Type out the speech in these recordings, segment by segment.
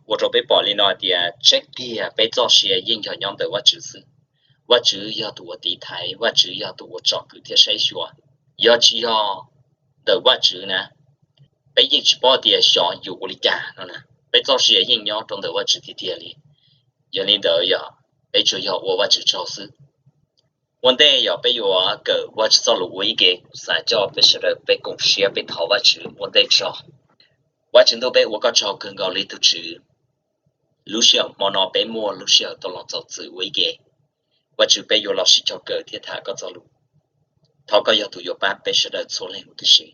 ua rau peb pom li no tias tseeb tiag peb txoj sia yeej yog nyob ntawm Vajtswv xwb. Vajtswv yog tus uas tiv thaiv, Vajtswv yog tus uas tsom kwm thiab saib xyuas. Yog tsis yog ntawm Vajtswv na, peb yeej tsis paub tias xyov yus ua li cas no. Peb txoj sia yeej nyob rau ntawm Vajtswv tiag tiag li. Yog li ntawd yog peb tsuas yog ua Vajtswv tsaug xwb. Ua ntej yog peb yuav kawm Vajtswv txoj lus ua ib ke, kuv xav coj peb sawv daws peb koom siab peb thov Vajtswv ua ntej tso. Vajtswv ntuj, peb ua koj tsaug kawg nkaus li tus Tswv. Lub sij hawm hmo no peb muaj lub sij hawm tau los txog txwm ua ib ke. Vajtswv, peb yuav los sib cog kawm thiab tham koj txoj lus. Thov koj yog tus yuav pab peb sawv daws txhua leej huv tib si.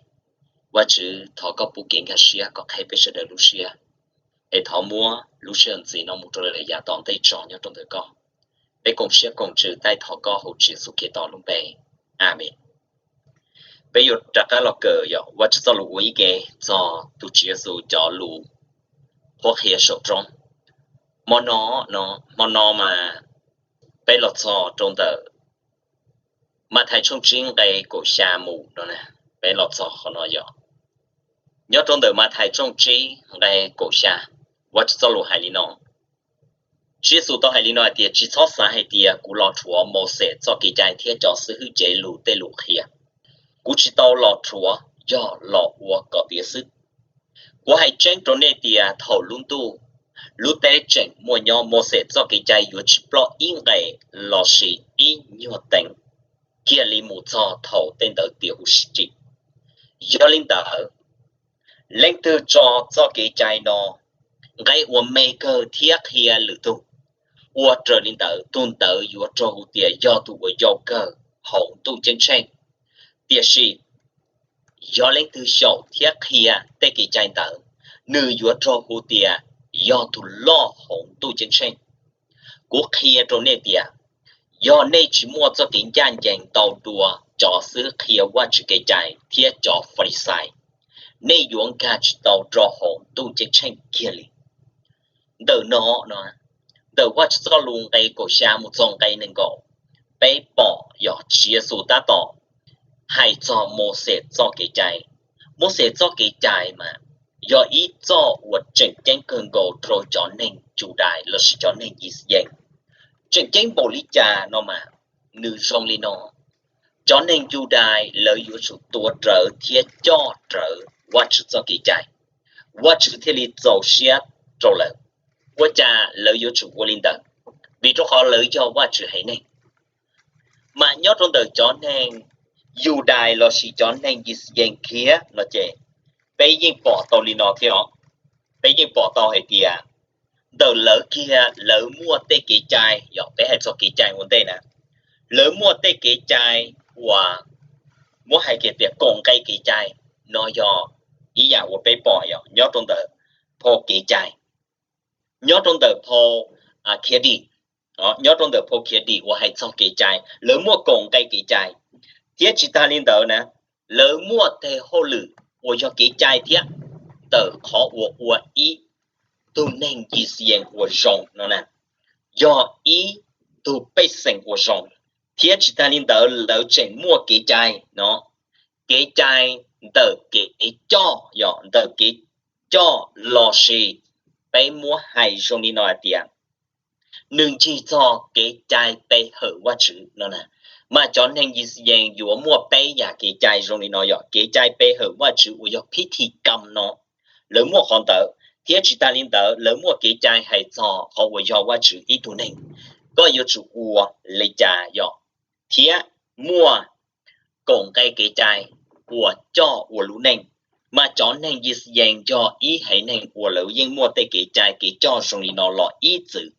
Vajtswv, thov koj pub kev nkag siab kom qheb peb sawv daws lub siab, es thov muab lub sij hawm ntxiv no mus rau lawm yav tom ntej tso nyob rau ntawm koj. Peb koom siab koom ntsws taij thov koj hauv Tswv Yexus Khetos lub npe. Amees. Peb yuav rov qab los kawm yog Vajtswv txoj lus ua ib ke txog tus Tswv Yexus cov lus qhuab qhia saum roob. Hmo no, hmo no mas peb los txog rau ntawm Mathais tshooj tsib nqe kaum xya mus no, peb los txog qhov no yog nyob rau ntawm Mathais tshooj tsib nqe kaum xya, Vajtswv txoj lus hais li no: Tswv Yexus tau hais li no hais tias, tsis txhob xav hais tias kuv los rhuav Mauxes txoj kev cai thiab cov xib hwb cev lus tej lus qhia. Kuv tsis tau los rhuav, yog los ua kom tiav xwb. Kuv hais tseeb rau nej tias thaum lub ntuj lub teb tseem muaj nyob, Mauxes txoj kev cai yuav tsis ploj ib nqe lossis ib nyuag teev kiag li mus txog thaum tej ntawd tiav huv si. Yog li ntawd, leej twg tso txoj kev cai no, nqe uas me kawg thiab qhia lwm tus, ua raws li ntawd, tus ntawd yuav raug hu tias yog tus uas yau kawg hauv ntuj ceeb tsheej. Tiam sis yog leej twg xyaum thiab qhia tej kev cai ntawd, nws yuav raug hu tias yog tus loj hauv ntuj ceeb tsheej. Kuv qhia rau nej tias, yog nej tsis muaj txoj kev ncaj ncees ntau dua cov xib hwb qhia Vajtswv kev cai thiab cov Falixais, nej yuav nkag tsis tau rau hauv ntuj ceeb tsheej kiag li. Ntawm no, ntawm Vajtswv txoj lus nqe kaum xya mus txog nqe nees nkaum, peb pom yog Tswv Yexus tab tom hais txog Mauxes txoj kev cai. Mauxes txoj kev cai mas yog ib txoj uas tseem ceeb kawg nkaus rau cov neeg Yudais lossis cov neeg Yixayees. Tseem ceeb npaum li cas no mas nws zoo li no: cov neeg Yudais lawv yuav tsum tuav rawv thiab coj rawv Vajtswv txoj kev cai, Vajtswv thiaj li txaus siab rau lawv. Ua cas lawv yuav tsum ua li ntawd? Vim rau qhov lawv yog Vajtswv haiv neeg. Mas nyob rau ntawm cov neeg Yudais lossis cov neeg Yixayees khiav no ces peb yeej pom tau li no thiab os. Peb yeej pom tau hais tias ntawm lawv kiag lawv muaj tej kev cai, yog peb hais txog kev cai ua ntej na, lawv muaj tej kev cai uas muab hais kiag tias kaum nqe kev cai no yog ib yam uas peb pom yog nyob rau ntawm phau kev cai, nyob rau ntawm phau khiav dim, nyob rau ntawm phau khiav dim uas hais txog kev cai, lawv muaj kaum nqe kev cai. Thiab tsis tas li ntawd na, lawv muaj tes hauj lwm uas yog kev cai thiab, ntawm qhov uas ua ib tug neeg Yixayees uas zoo no na, yog ib tug pej xeem uas zoo. Thiab tsis tas li ntawd lawv tseem muaj kev cai no, kev cai ntawm kev coj, yog ntawm kev coj lossis peb muab hais zoo li no hais tias nws ncig txog kev cai pe hawm Vajtswv no na. Mas cov neeg Yixayees yuav muaj peb yam kev cai zoo li no, yog kev cai pe hawm Vajtswv uas yog phib thi kam no, lawv muaj qhov ntawd. Thiab tsis tas li ntawd lawv muaj kev cai hais txog qhov uas yog Vajtswv ib tug neeg, koj yuav tsum ua li cas yog, thiab muaj kaum nqe kev cai uas coj ua lub neej. Mas cov neeg Yixayees yog ib haiv neeg uas lawv yeej muaj tej kev cai kev coj zoo li no los ib txwm.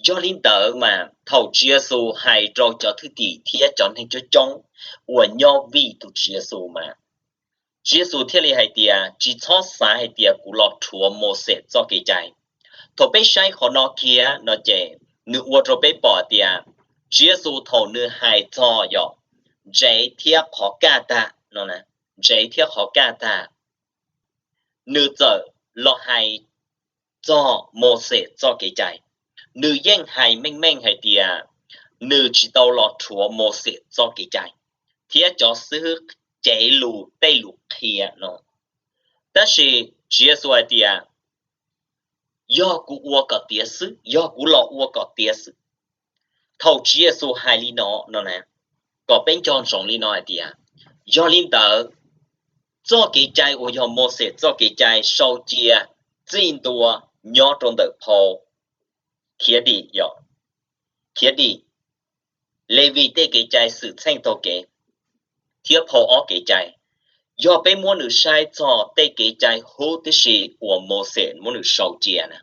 Yog li ntawd mas thaum Tswv Yexus hais rau cov thwj tim thiab cov neeg coob coob uas nyob vij tus Tswv Yexus mas, Tswv Yexus thiaj li hais tias tsis txhob xav hais tias kuv los rhuav Mauxes txoj kev cai. Thaum peb saib qhov no kiag no ces nws ua rau peb pom tias Tswv Yexus thaum nws hais txog yog ntsev thiab qhov kaj tag no, ntsev thiab qhov kaj tag, nws txawm los hais txog Mauxes txoj kev cai. Nws yeej hais meej meej hais tias nws tsis tau los rhuav Mauxes txoj kev cai thiab cov xib hwb cev lus tej lus qhia no. Tab sis Tswv Yexus hais tias yog kuv ua kom tiav xwb, yog kuv los ua kom tiav xwb. Thaum Tswv Yexus hais li no no na, kom peb nco ntsoov li no hais tias, yog li ntawd, txoj kev cai uas yog Mauxes txoj kev cai sau cia txij ntua nyob rau ntawm phau khiav dim, khiav dim, Levis tej kev cai xwm txheej taug kev, thiab phau ob kev cai, yog peb muab nws saib txog tej kev cai huv tib si uas Mauxes muab nws sau cia na,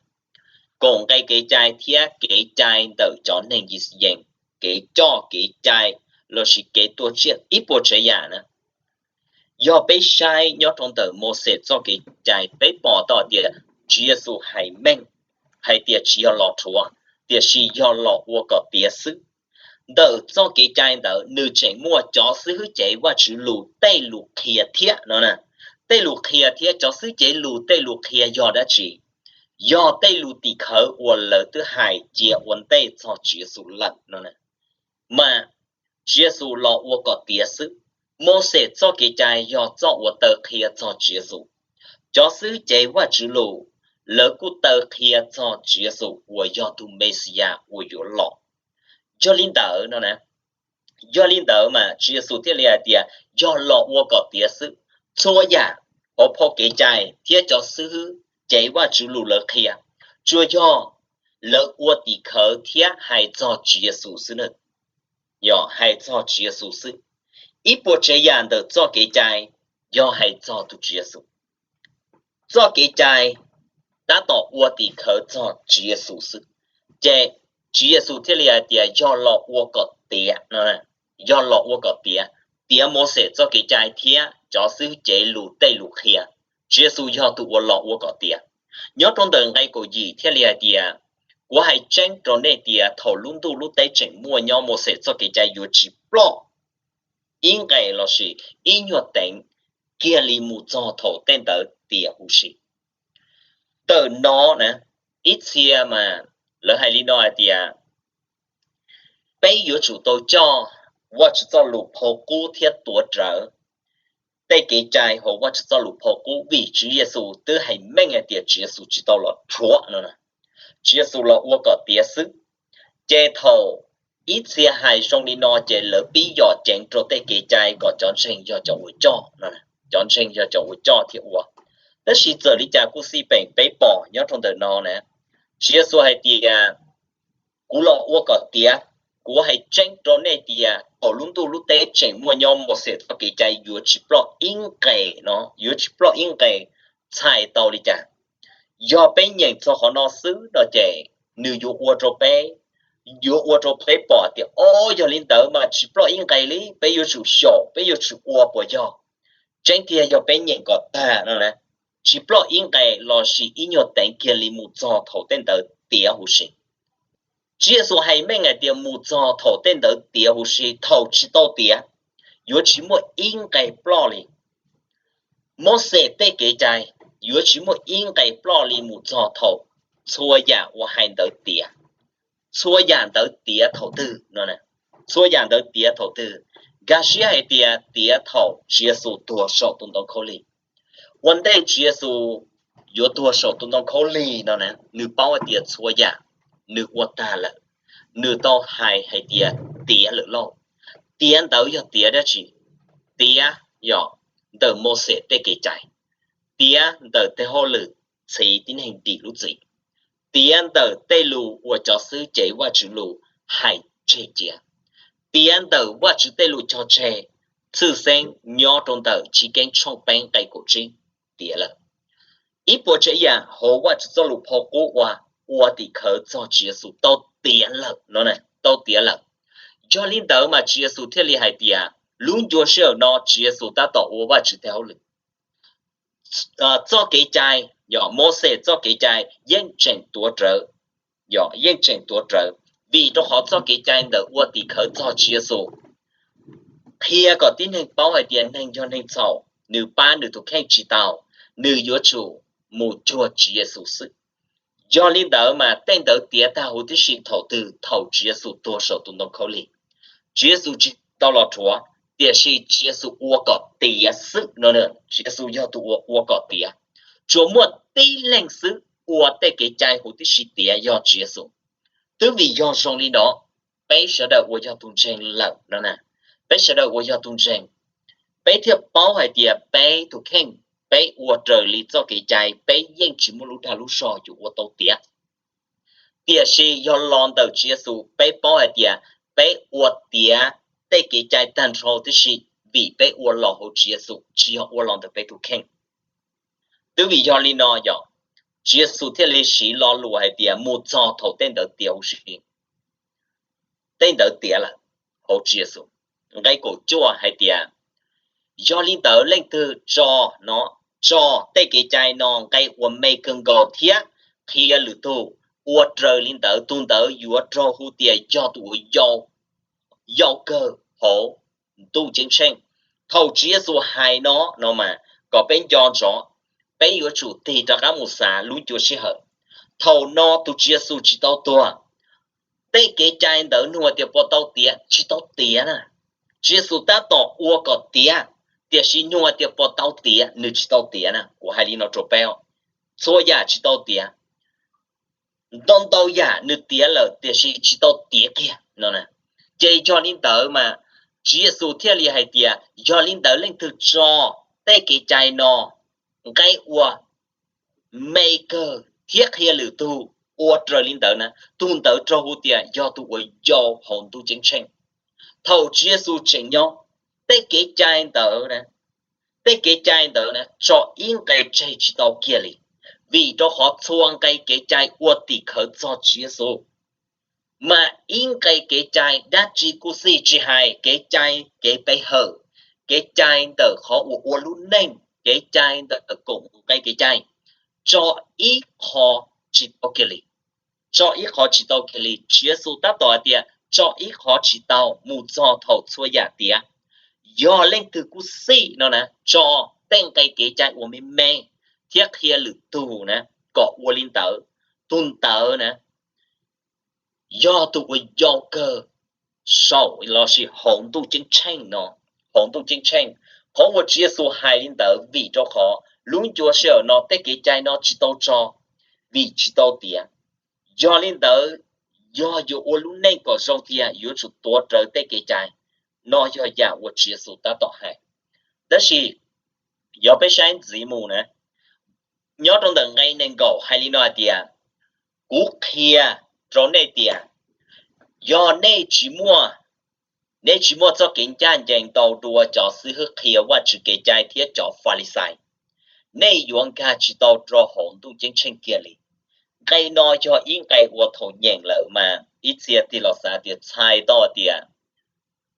kaum nqe kev cai thiab kev cai ntawm cov neeg Yixayees, kev coj kev cai lossis kev tuag tsiaj ib puas tsav yam na, yog peb saib nyob rau ntawm Mauxes txoj kev cai peb pom tau tias Tswv Yexus hais meej hais tias tsis yog los rhuav, tiam sis yog los ua kom tiav xwb. Ntawm txoj kev cai ntawd nws tseem muaj cov xib hwb cev Vajtswv lus tej lus qhia thiab no na. Tej lus qhia thiab cov xib hwb cev lus tej lus qhia yog dab tsi? Yog tej lus tim khawv uas lawv twb hais cia ua ntej txog Tswv Yexus lawm no na. Mas Tswv Yexus los ua kom tiav xwb. Mauxes txoj kev cai yog txoj uas taw qhia txog Tswv Yexus. Cov xib hwb cev Vajtswv lus, lawv kuj taw qhia txog Tswv Yexus uas yog tus Mexiyas uas yuav los. Yog li ntawd no na, yog li ntawd mas Tswv Yexus thiaj li hais tias yog los ua kom tiav xwb. Txhua yam hauv phau kev cai thiab cov xib hwb cev Vajtswv lus lawv qhia, tsuas yog lawv ua tim khawv thiab hais txog Tswv Yexus xwb na. Yog hais txog Tswv Yexus xwb. Ib puas tsav yam ntawm txoj kev cai yog hais txog tus Tswv Yexus. Txoj kev cai tab tom ua tim khawv txog Tswv Yexus xwb. Ces Tswv Yexus thiaj li hais tias yog los ua kom tiav, yog los ua kom tiav, tiav Mauxes txoj kev cai thiab cov xib hwb cev lus tej lus qhia. Tswv Yexus yog tus uas los ua kom tiav. Nyob rau ntawm nqe kaum yim thiaj li hais tias, kuv hais tseeb rau nej tias thaum lub ntuj lub teb tseem muaj nyob Mauxes txoj kev cai yuav tsis ploj ib nqes lossis ib nyuag teev kiag li mus txog thaum tej ntawd tiav huv si. Ntawm no na, ib txhia mas lawv hais li no hais tias, peb yuav tsum tau coj Vajtswv txoj lus phau qub thiab tuav rawv tej kev cai hauv Vajtswv txoj lus phau qub vim Tswv Yexus twb hais meej hais tias Tswv Yexus tsis tau los rhuav no, Tswv Yexus los ua kom tiav xwb. Ces thaum ib txhia hais zoo li no ces lawv pib yom ceev rau tej kev cai kom cov ntseeg yog cov uas coj, cov ntseeg yog cov uas coj thiab ua. Tab sis txawm li cas kuj xij peem peb pom nyob rau ntawm no na, Tswv Yexus hais tias, kuv los ua kom tiav, kuv hais tseeb rau nej tias thaum lub ntuj lub teb tseem muaj nyob Mauxes txoj kev cai yuav tsis ploj ib nqes no, yuav tsis ploj ib nqes. Txhais tau li cas? Yog peb nyeem txog qhov no xwb no ces nws yuav ua rau peb, yuav ua rau peb pom tias, o, yog li ntawd mas tsis ploj ib nqes li, peb yuav tsum xyaum, peb yuav tsum ua puas yog? Tseeb tiag yog peb nyeem kom tag no na, tsis ploj ib nqes lossis ib nyuag teev kiag li mus txog thaum tej ntawd tiav huv si. Tswv Yexus hais meej hais tias mus txog thaum tej ntawd tiav huv si, thaum tsis tau tiav yuav tsis muaj ib nqes ploj li. Mauxes tej kev cai yuav tsis muaj ib nqes ploj li mus txog thaum txhua yam uas hais ntawd tiav. Txhua yam ntawd tiav thaum twg no? Txhua yam ntawd tiav thaum twg? Nkag siab hais tias tiav thaum Tswv Yexus tuag saum tus ntoo khaub lig. Ua ntej Tswv Yexus yuav tuag saum tus ntoo khaub lig no na, nws paub hais tias txhua yam nws ua tag lawm, nws tau hais hais tias tiav lawm lauj. Tiav ntawd yog tiav dab tsi? Tiav yog ntawm Mauxes tej kev cai, tiav ntawm tej hauj lwm txhiv tib neeg dim lub txim, tiav ntawm tej lus uas cov xib hwb cev Vajtswv lus hais tseg cia, tiav ntawm Vajtswv tej lus cog tseg tshwj xeeb nyob rau ntawm Chiv Keeb tshooj peb nqe kaum tsib, tiav lawm. Ib puas tsav yam hauv Vajtswv txoj lus phau qub uas ua tim khawv txog Tswv Yexus tau tiav lawm no, tau tiav lawm. Yog li ntawd mas Tswv Yexus thiaj li hais tias lub ncua sij hawm no Tswv Yexus tab tom ua Vajtswv tej hauj lwm. Txoj kev cai, yog Mauxes txoj kev cai yeej tseem tuav rawv, yog yeej tseem tuav rawv, vim rau qhov txoj kev cai ntawd ua tim khawv txog Tswv Yexus, qhia kom tib neeg paub hais tias neeg yog neeg txhaum, nws pab nws tus kheej tsis tau, nws yuav tsum mus cuag Tswv Yexus xwb. Yog li ntawd mas tej ntawd tiav tag huv tib si thaum twg? Thaum Tswv Yexus tuag saum tus ntoo khaub lig. Tswv Yexus tsis tau los rhuav, tiam sis Tswv Yexus ua kom tiav xwb no. Tswv Yexus yog tus uas ua kom tiav. Tsuas muaj tib leeg xwb ua tej kev cai huv tib si tiav yog Tswv Yexus. Twb vim yog zoo li no, peb sawv daws uas yog tus ntseeg lawm no na, peb sawv daws uas yog tus ntseeg, peb thiaj paub hais tias peb tus kheej, peb ua raws li txoj kev cai, peb yeej tsis muaj lub dag lub zog yuav ua tau tiav. Tiam sis yog los ntawm Tswv Yexus, peb paub hais tias peb ua tiav tej kev cai tag nrho tib si, vim peb ua los hauv Tswv Yexus, tsis yog ua los ntawm peb tus kheej. Twb vim yog li no yog Tswv Yexus thiaj li siv lo lus hais tias mus txog thaum tej ntawd tiav huv si, tej ntawd tiav lawm hauv Tswv Yexus. Nqe kaum cuaj hais tias, yog li ntawd leej twg tso, no, tso tej kev cai no nqe uas me kawg nkaus thiab qhia lwm tus ua raws li ntawd, tus ntawd yuav raug hu tias yog tus uas yau kawg hauv ntuj ceeb tsheej. Thaum Tswv Yexus hais no, no mas kom peb nco ntsoov, peb yuav tsum tig rov qab mus xav lub ncua sij hawm. Thaum no tus Tswv Yexus tsis tau tuag, tej kev cai ntawd nug tias puas tau tiav? Tsis tau tiav na. Tswv Yexus tab tom ua kom tiav, tiam sis nug tias puas tau tiav, nws tsis tau tiav na. Kuv hais li no rau peb, txhua yam tsis tau tiav. Ntau ntau yam nws tiav lawm tiam sis tsis tau tiav kiag no. Ces yog li ntawd mas Tswv Yexus thiaj li hais tias yog li ntawd leej twg tso tej kev cai no nqe uas me kawg thiab qhia lwm tus ua raws li ntawd na, tus ntawd raug hu tias yog tus uas yau hauv ntuj ceeb tsheej. Thaum Tswv Yexus tseem nyob, tej kev cai ntawd, tej kev cai ntawd na tso ib nqe tseg tsis tau kiag li, vim rau qhov txhua nqe kev cai ua tim khawv txog Tswv Yexus. Mas ib nqe kev cai dab tsi kuj xij, tsis hais kev cai kev pe hawm, kev cai ntawm qhov uas ua lub neej, kev cai ntawm kaum nqe kev cai, tso ib qho tsis tau kiag li. Tso ib qho tsis tau kiag li. Tswv Yexus tab tom hais tias tso ib qho tsis tau mus txog thaum txhua yam tiav. Yog leej twg kuj xij no na, tso tej nqe kev cai uas me me thiab qhia lwm tus na kom ua li ntawd, tus ntawd na yog tus uas yau kawg saum lossis hauv ntuj ceeb tsheej no, hauv ntuj ceeb tsheej. Qhov uas Tswv Yexus hais li ntawd vim rau qhov lub ncua sij hawm no tej kev cai no tsis tau tso, vim tsis tau tiav. Yog li ntawd, yog yuav ua lub neej kom zoo tiag yuav tsum tuav rawv tej kev cai. No yog yam uas Tswv Yexus tab tom hais. Tab sis yog peb saib ntxiv mus na, nyob rau ntawm nqe nees nkaum hais li no hais tias, kuv qhia rau nej tias, yog nej tsis muaj, nej tsis muaj txoj kev ncaj ncees ntau dua cov xib hwb qhia Vajtswv kev cai thiab cov Falixais, nej yuav nkag tsis tau rau hauv ntuj ceeb tsheej kiag li. Nqe no yog ib nqe uas thaum nyeem lawm mas ib txhia tig los xav tias txhais tau tias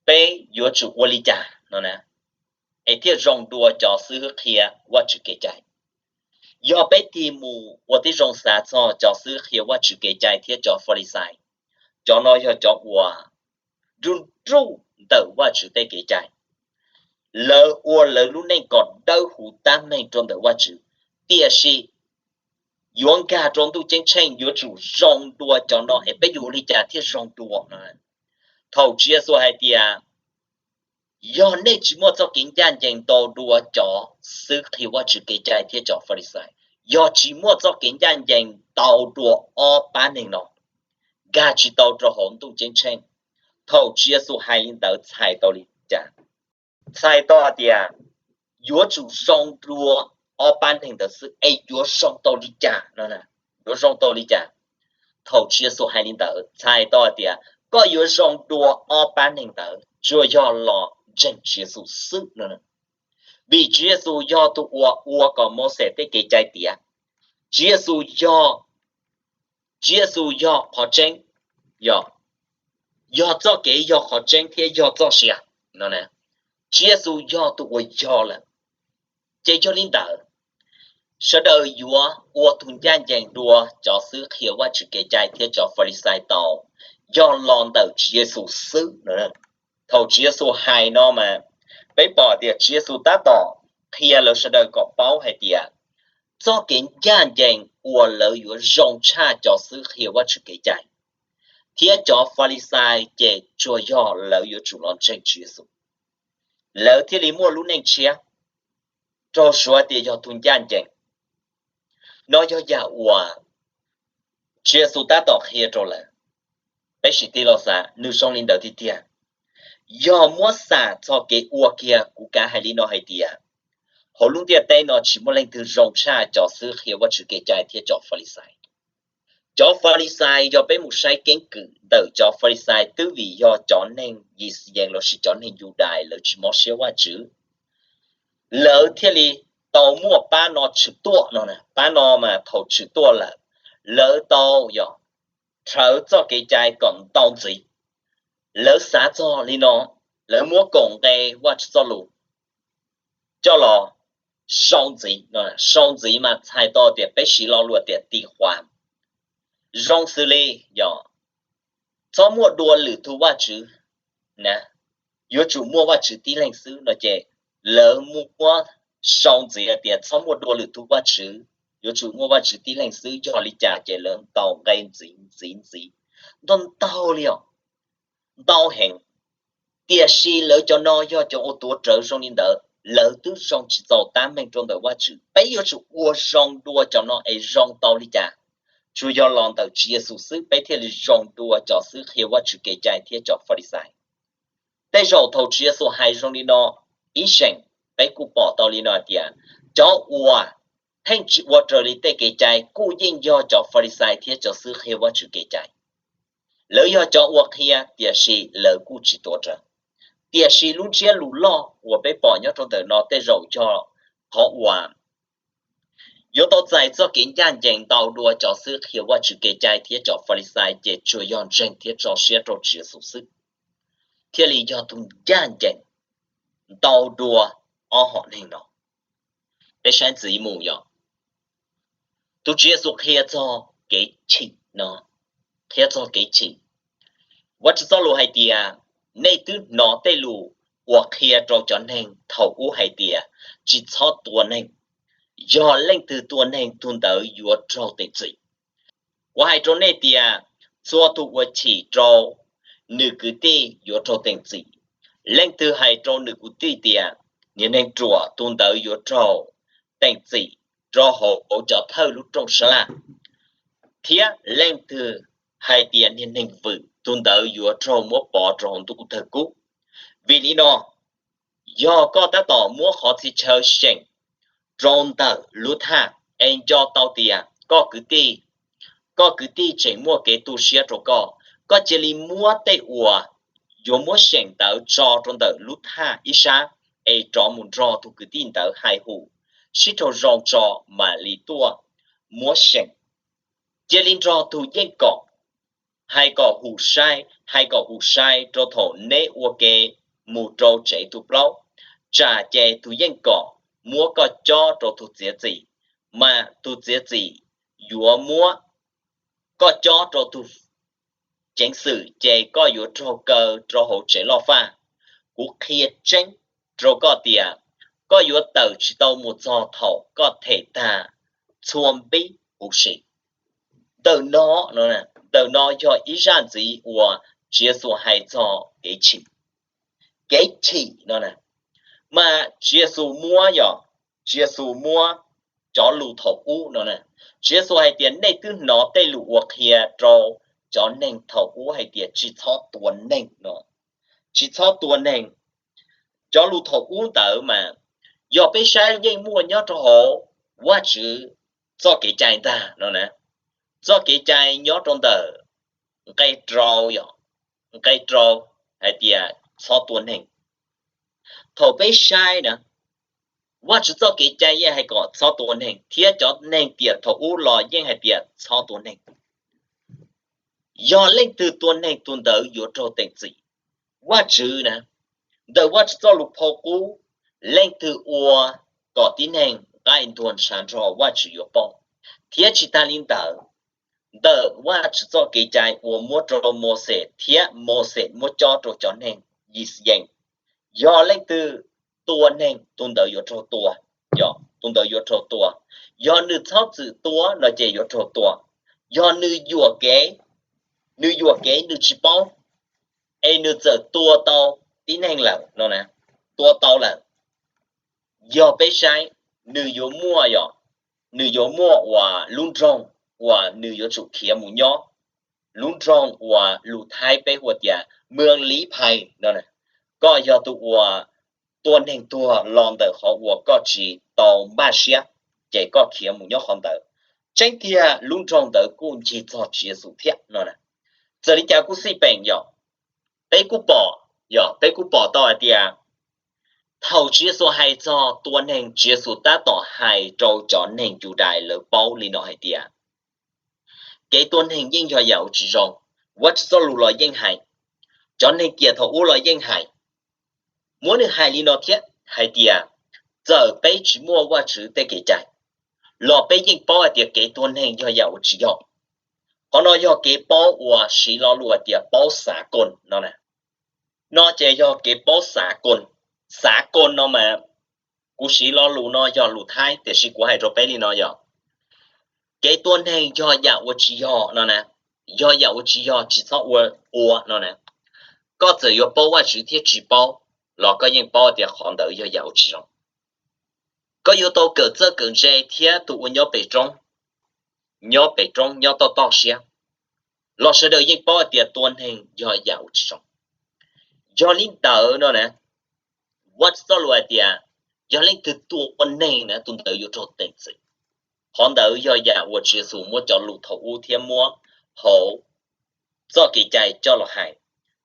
peb yuav tsum ua li cas no na, es thiaj zoo dua cov xib hwb qhia Vajtswv kev cai. Yog peb tig mus ua tib zoo xav txog cov xib hwb qhia Vajtswv kev cai thiab cov Falixais, cov no yog cov uas nruj nruj ntawm Vajtswv tej kev cai. Lawv ua lawv lub neej kom dawb huv tab meeg rau ntawm Vajtswv, tiam sis yuav nkag rau ntuj ceeb tsheej yuav tsum zoo dua cov no es peb yuav ua li cas thiaj zoo dua? Thaum Tswv Yexus hais tias, yog nej tsis muaj txoj kev ncaj ncees ntau dua cov xib hwb qhia Vajtswv kev cai thiab cov Falixais, yog tsis muaj txoj kev ncaj ncees ntau dua ob pab neeg no, nkag tsis tau rau hauv ntuj ceeb tsheej. Thaum Tswv Yexus hais li ntawd txhais tau li cas? Txhais tau hais tias yuav tsum zoo dua ob pab neeg ntawd xwb es yuav zoo tau li cas no? Yuav zoo tau li cas? Thaum Tswv Yexus hais li ntawd txhais tau hais tias koj yuav zoo dua ob pab neeg ntawd tsuas yog los ntseeg Tswv Yexus xwb no. Vim Tswv Yexus yog tus uas ua kom Mauxes tej kev cai tiav. Tswv Yexus yog, Tswv Yexus yog qhov tseeb, yog, yog txoj kev, yog qhov tseeb thiab yog txoj sia no. Tswv Yexus yog tus uas yog lawm. Ces yog li ntawd, sawv daws yuav ua tus ncaj ncees dua cov xib hwb qhia Vajtswv kev cai thiab cov Falixais tau yog los ntawm Tswv Yexus xwb no. Thaum Tswv Yexus hais no mas peb pom tias Tswv Yexus tab tom qhia lawv sawv daws kom paub hais tias txoj kev ncaj ncees uas lawv yuav zoo tshaj cov xib hwb qhia Vajtswv kev cai thiab cov Falixais ces tsuas yog lawv yuav tsum los ntseeg Tswv Yexus, lawv thiaj li muaj lub neej tshiab, raug suav tias yog tus ncaj ncees. No yog yam uas Tswv Yexus tab tom qhia rau lawv, peb sim tig los xav, nws zoo li ntawd tiag tiag. Yog muab xam txog kev ua kiag, kuv kav hais li no hais tias, hauv lub ntiaj teb no tsis muaj leej twg zoo tshaj cov xib hwb qhia Vajtswv kev cai thiab cov Falixais. Cov Falixais, yog peb mus saib keeb kwm ntawm cov Falixais, twb vim yog cov neeg Yixayees lossis cov neeg Yudais, lawv tsis mob siab Vajtswv, lawv thiaj li tau muaj pab no tshwm tuaj no. Pab no mas thaum tshwm tuaj lawm, lawv tau yog rhawv txoj kev cai kom ntau ntxiv. Lawv xav txog li no, lawv muab kaum nqe Vajtswv txoj lus coj los sau ntxiv. Sau ntxiv mas txhais tau tias peb siv lo lus tias ti qhuas, zoo xws li yog txhob muaj dua lwm tus vajtswv na, yuav tsum muaj Vajtswv tib leeg xwb no ces lawv muab sau ntxiv tias txhob muaj dua lwm tus vajtswv, yuav tsum muaj Vajtswv tib leeg xwb. Yog li cas ces lawv ntaus nqe ntxiv ntxiv ntxiv ntau ntau li os, ntau heev. Tiam sis lawv cov no yog cov uas tuav rawv zoo li ntawd, lawv twb zoo tsis txaus tab meeg rau ntawm Vajtswv. Peb yuav tsum ua zoo dua cov no es zoo tau li cas? Tsuas yog los ntawm Tswv Yexus xwb peb thiaj li zoo dua cov xib hwb qhia Vajtswv kev cai thiab cov Falixais. Tej zaum thaum Tswv Yexus hais zoo li no ib seem, peb kuj pom tau li no hais tias cov uas pheej tsis ua raws li tej kev cai kuj yeej yog cov Falixais thiab cov xib hwb qhia Vajtswv kev cai. Lawv yog cov uas qhia tiam sis lawv kuj tsis tuav rawv. Tiam sis lub ntsiab lus loj uas peb pom nyob rau ntawm no tej zaum yog qhov uas yuav tau txais txoj kev ncaj ncees ntau dua cov xib hwb qhia Vajtswv kev cai thiab cov Falixais ces tsuas yog ntseeg thiab tso siab rau Tswv Yexus xwb thiaj li yog tus ncaj ncees ntau dua ob hom neeg no. Peb saib ntxiv mus yog tus Tswv Yexus qhia txog kev chim no, qhia txog kev chim. Vajtswv txoj lus hais tias, nej twb hnov tej lus uas qhia rau cov neeg thaum ub hais tias, tsis txhob tua neeg. Yog leej twg tua neeg tus ntawd yuav raug teem txim. Kuv hais rau nej tias, txhua tus uas chim rau nws kwv tij yuav raug teem txim. Leej twg hais rau nws kwv tij tias, niag neeg ruam, tus ntawd yuav raug teem txim rau hauv cov thawj lub rooj sab laj, thiab leej twg hais tias, niag neeg vwm, tus ntawd yuav raug muab pov rau hauv ntuj tawg kub. Vim li no, yog koj tab tom muab qhov txhia chaw seem rau ntawm lub thaj es nco tau tias koj kwv tij, koj kwv tij tseem muaj kev tu siab rau koj, koj cia li muab tej uas yuav muab seem ntawd tso rau ntawm lub thaj ib sab, es rov mus nrog tus kwv tij ntawd hais hum sib raug zoo tso mam li tuaj muab seem. Cia li nrog tus yeej kom hais kom hum sai, hais kom hum sai rau thaum neb ua ke mus rau tsev tu plaub, tsam ces tus yeej kom muab koj cob rau tus txiav txim, mas tus txiav txim yuav muab koj cob rau tus ceev xwm ces koj yuav raug kaw rau hauv tsev loj faj. Kuv qhia tseeb rau koj tias, koj yuav tawm tsis tau mus txog thaum koj them tag txhua npib huv si. Ntawm no, ntawm no yog ib zaj ntxiv uas Tswv Yexus hais txog kev chim. Kev chim no mas Tswv Yexus muab yog, Tswv Yexus muab cov lus thaum ub no, Tswv Yexus hais tias nej twb hnov tej lus uas qhia rau cov neeg thaum ub hais tias tsis txhob tua neeg no. Tsis txhob tua neeg. Cov lus thaum ub ntawd mas yog peb saib yeej muaj nyob rau hauv Vajtswv txoj kev cai ntag no na. Txoj kev cai nyob rau ntawm nqe rau, nqe rau hais tias txhob tua neeg. Thaum peb saib na, Vajtswv txoj kev cai yeej hais kom txhob tua neeg, thiab cov neeg tiam thaum ub los yeej hais tias txhob tua neeg. Yog leej twg tua neeg tus ntawd yuav raug teem txim. Vajtswv na, ntawm Vajtswv txoj lus phau qub, leej twg ua kom tib neeg nqaij ntuag ntshav nrog Vajtswv yuav poob. Thiab tsis tas li ntawd, ntawm Vajtswv txoj kev cai uas muab rau Mauxes thiab Mauxes muab cob rau cov neeg Yixayees, yog leej twg tua neeg tus ntawd yuav raug tua, tus ntawd yuav raug tua. Yog nws txhob txwm tua no ces yuav raug tua. Yog nws yuam kev, nws yuam kev nws tsis paub, es nws txawm tua tau tib neeg lawm no, tua tau lawm, yog peb saib, nws yuav muaj, nws yuav muaj uas lub nroog uas nws yuav tsum khiav mus nyob lub nroog uas lus Thaib peb hu tias Mws Lis Phais no. Koj yog tus uas tua neeg tuag los ntawm qhov uas koj tsis tau npaj siab, ces koj khiav mus nyob qhov ntawd. Tseeb tiag lub nroog ntawd kuj ncig txog Tswv Yexus thiab no. Txawm li cas kuj xij peem yog, peb kuj pom, yog peb kuj pom tau hais tias thaum Tswv Yexus hais txog tua neeg, Tswv Yexus tab tom hais rau cov neeg Yudais lawv paub li no hais tias kev tua neeg yeej yog yam uas tsis zoo. Vajtswv txoj lus los yeej hais, cov neeg kiag thaum ub los yeej hais. Muab nws hais li no thiab hais tias txawm peb tsis muaj Vajtswv tej kev cai los peb yeej paub hais tias kev tua neeg yog yam uas tsis yog. Qhov no yog kev paub uas siv lo lus hais tias paub xav koos no. No ces yog kev paub xav koos. Xav koos no mas kuv siv lo lus no yog lus Thaib tiam sis kuv hais rau peb li no yog kev tua neeg yog yam uas tsis yog no na, yog yam uas tsis yog, tsis txhob ua ua no na. Koj txawm yuav paub Vajtswv thiab tsis paub los koj yeej paub tias qhov ntawd yog yam uas tsis zoo. Koj yuav tau kawm txawj kawm ntse thiab tus uas nyob pem roob, nyob pem roob nyob toj toj siab los sawv daws yeej paub hais tias tua neeg yog yam uas tsis zoo. Yog li ntawd no na, Vajtswv txoj lus hais tias yog leej twg tua neeg na tus ntawd yuav raug teem txim. Qhov ntawd yog yam uas Tswv Yexus muab cov lus thaum ub thiab muab hauv txoj kev cai coj los hais.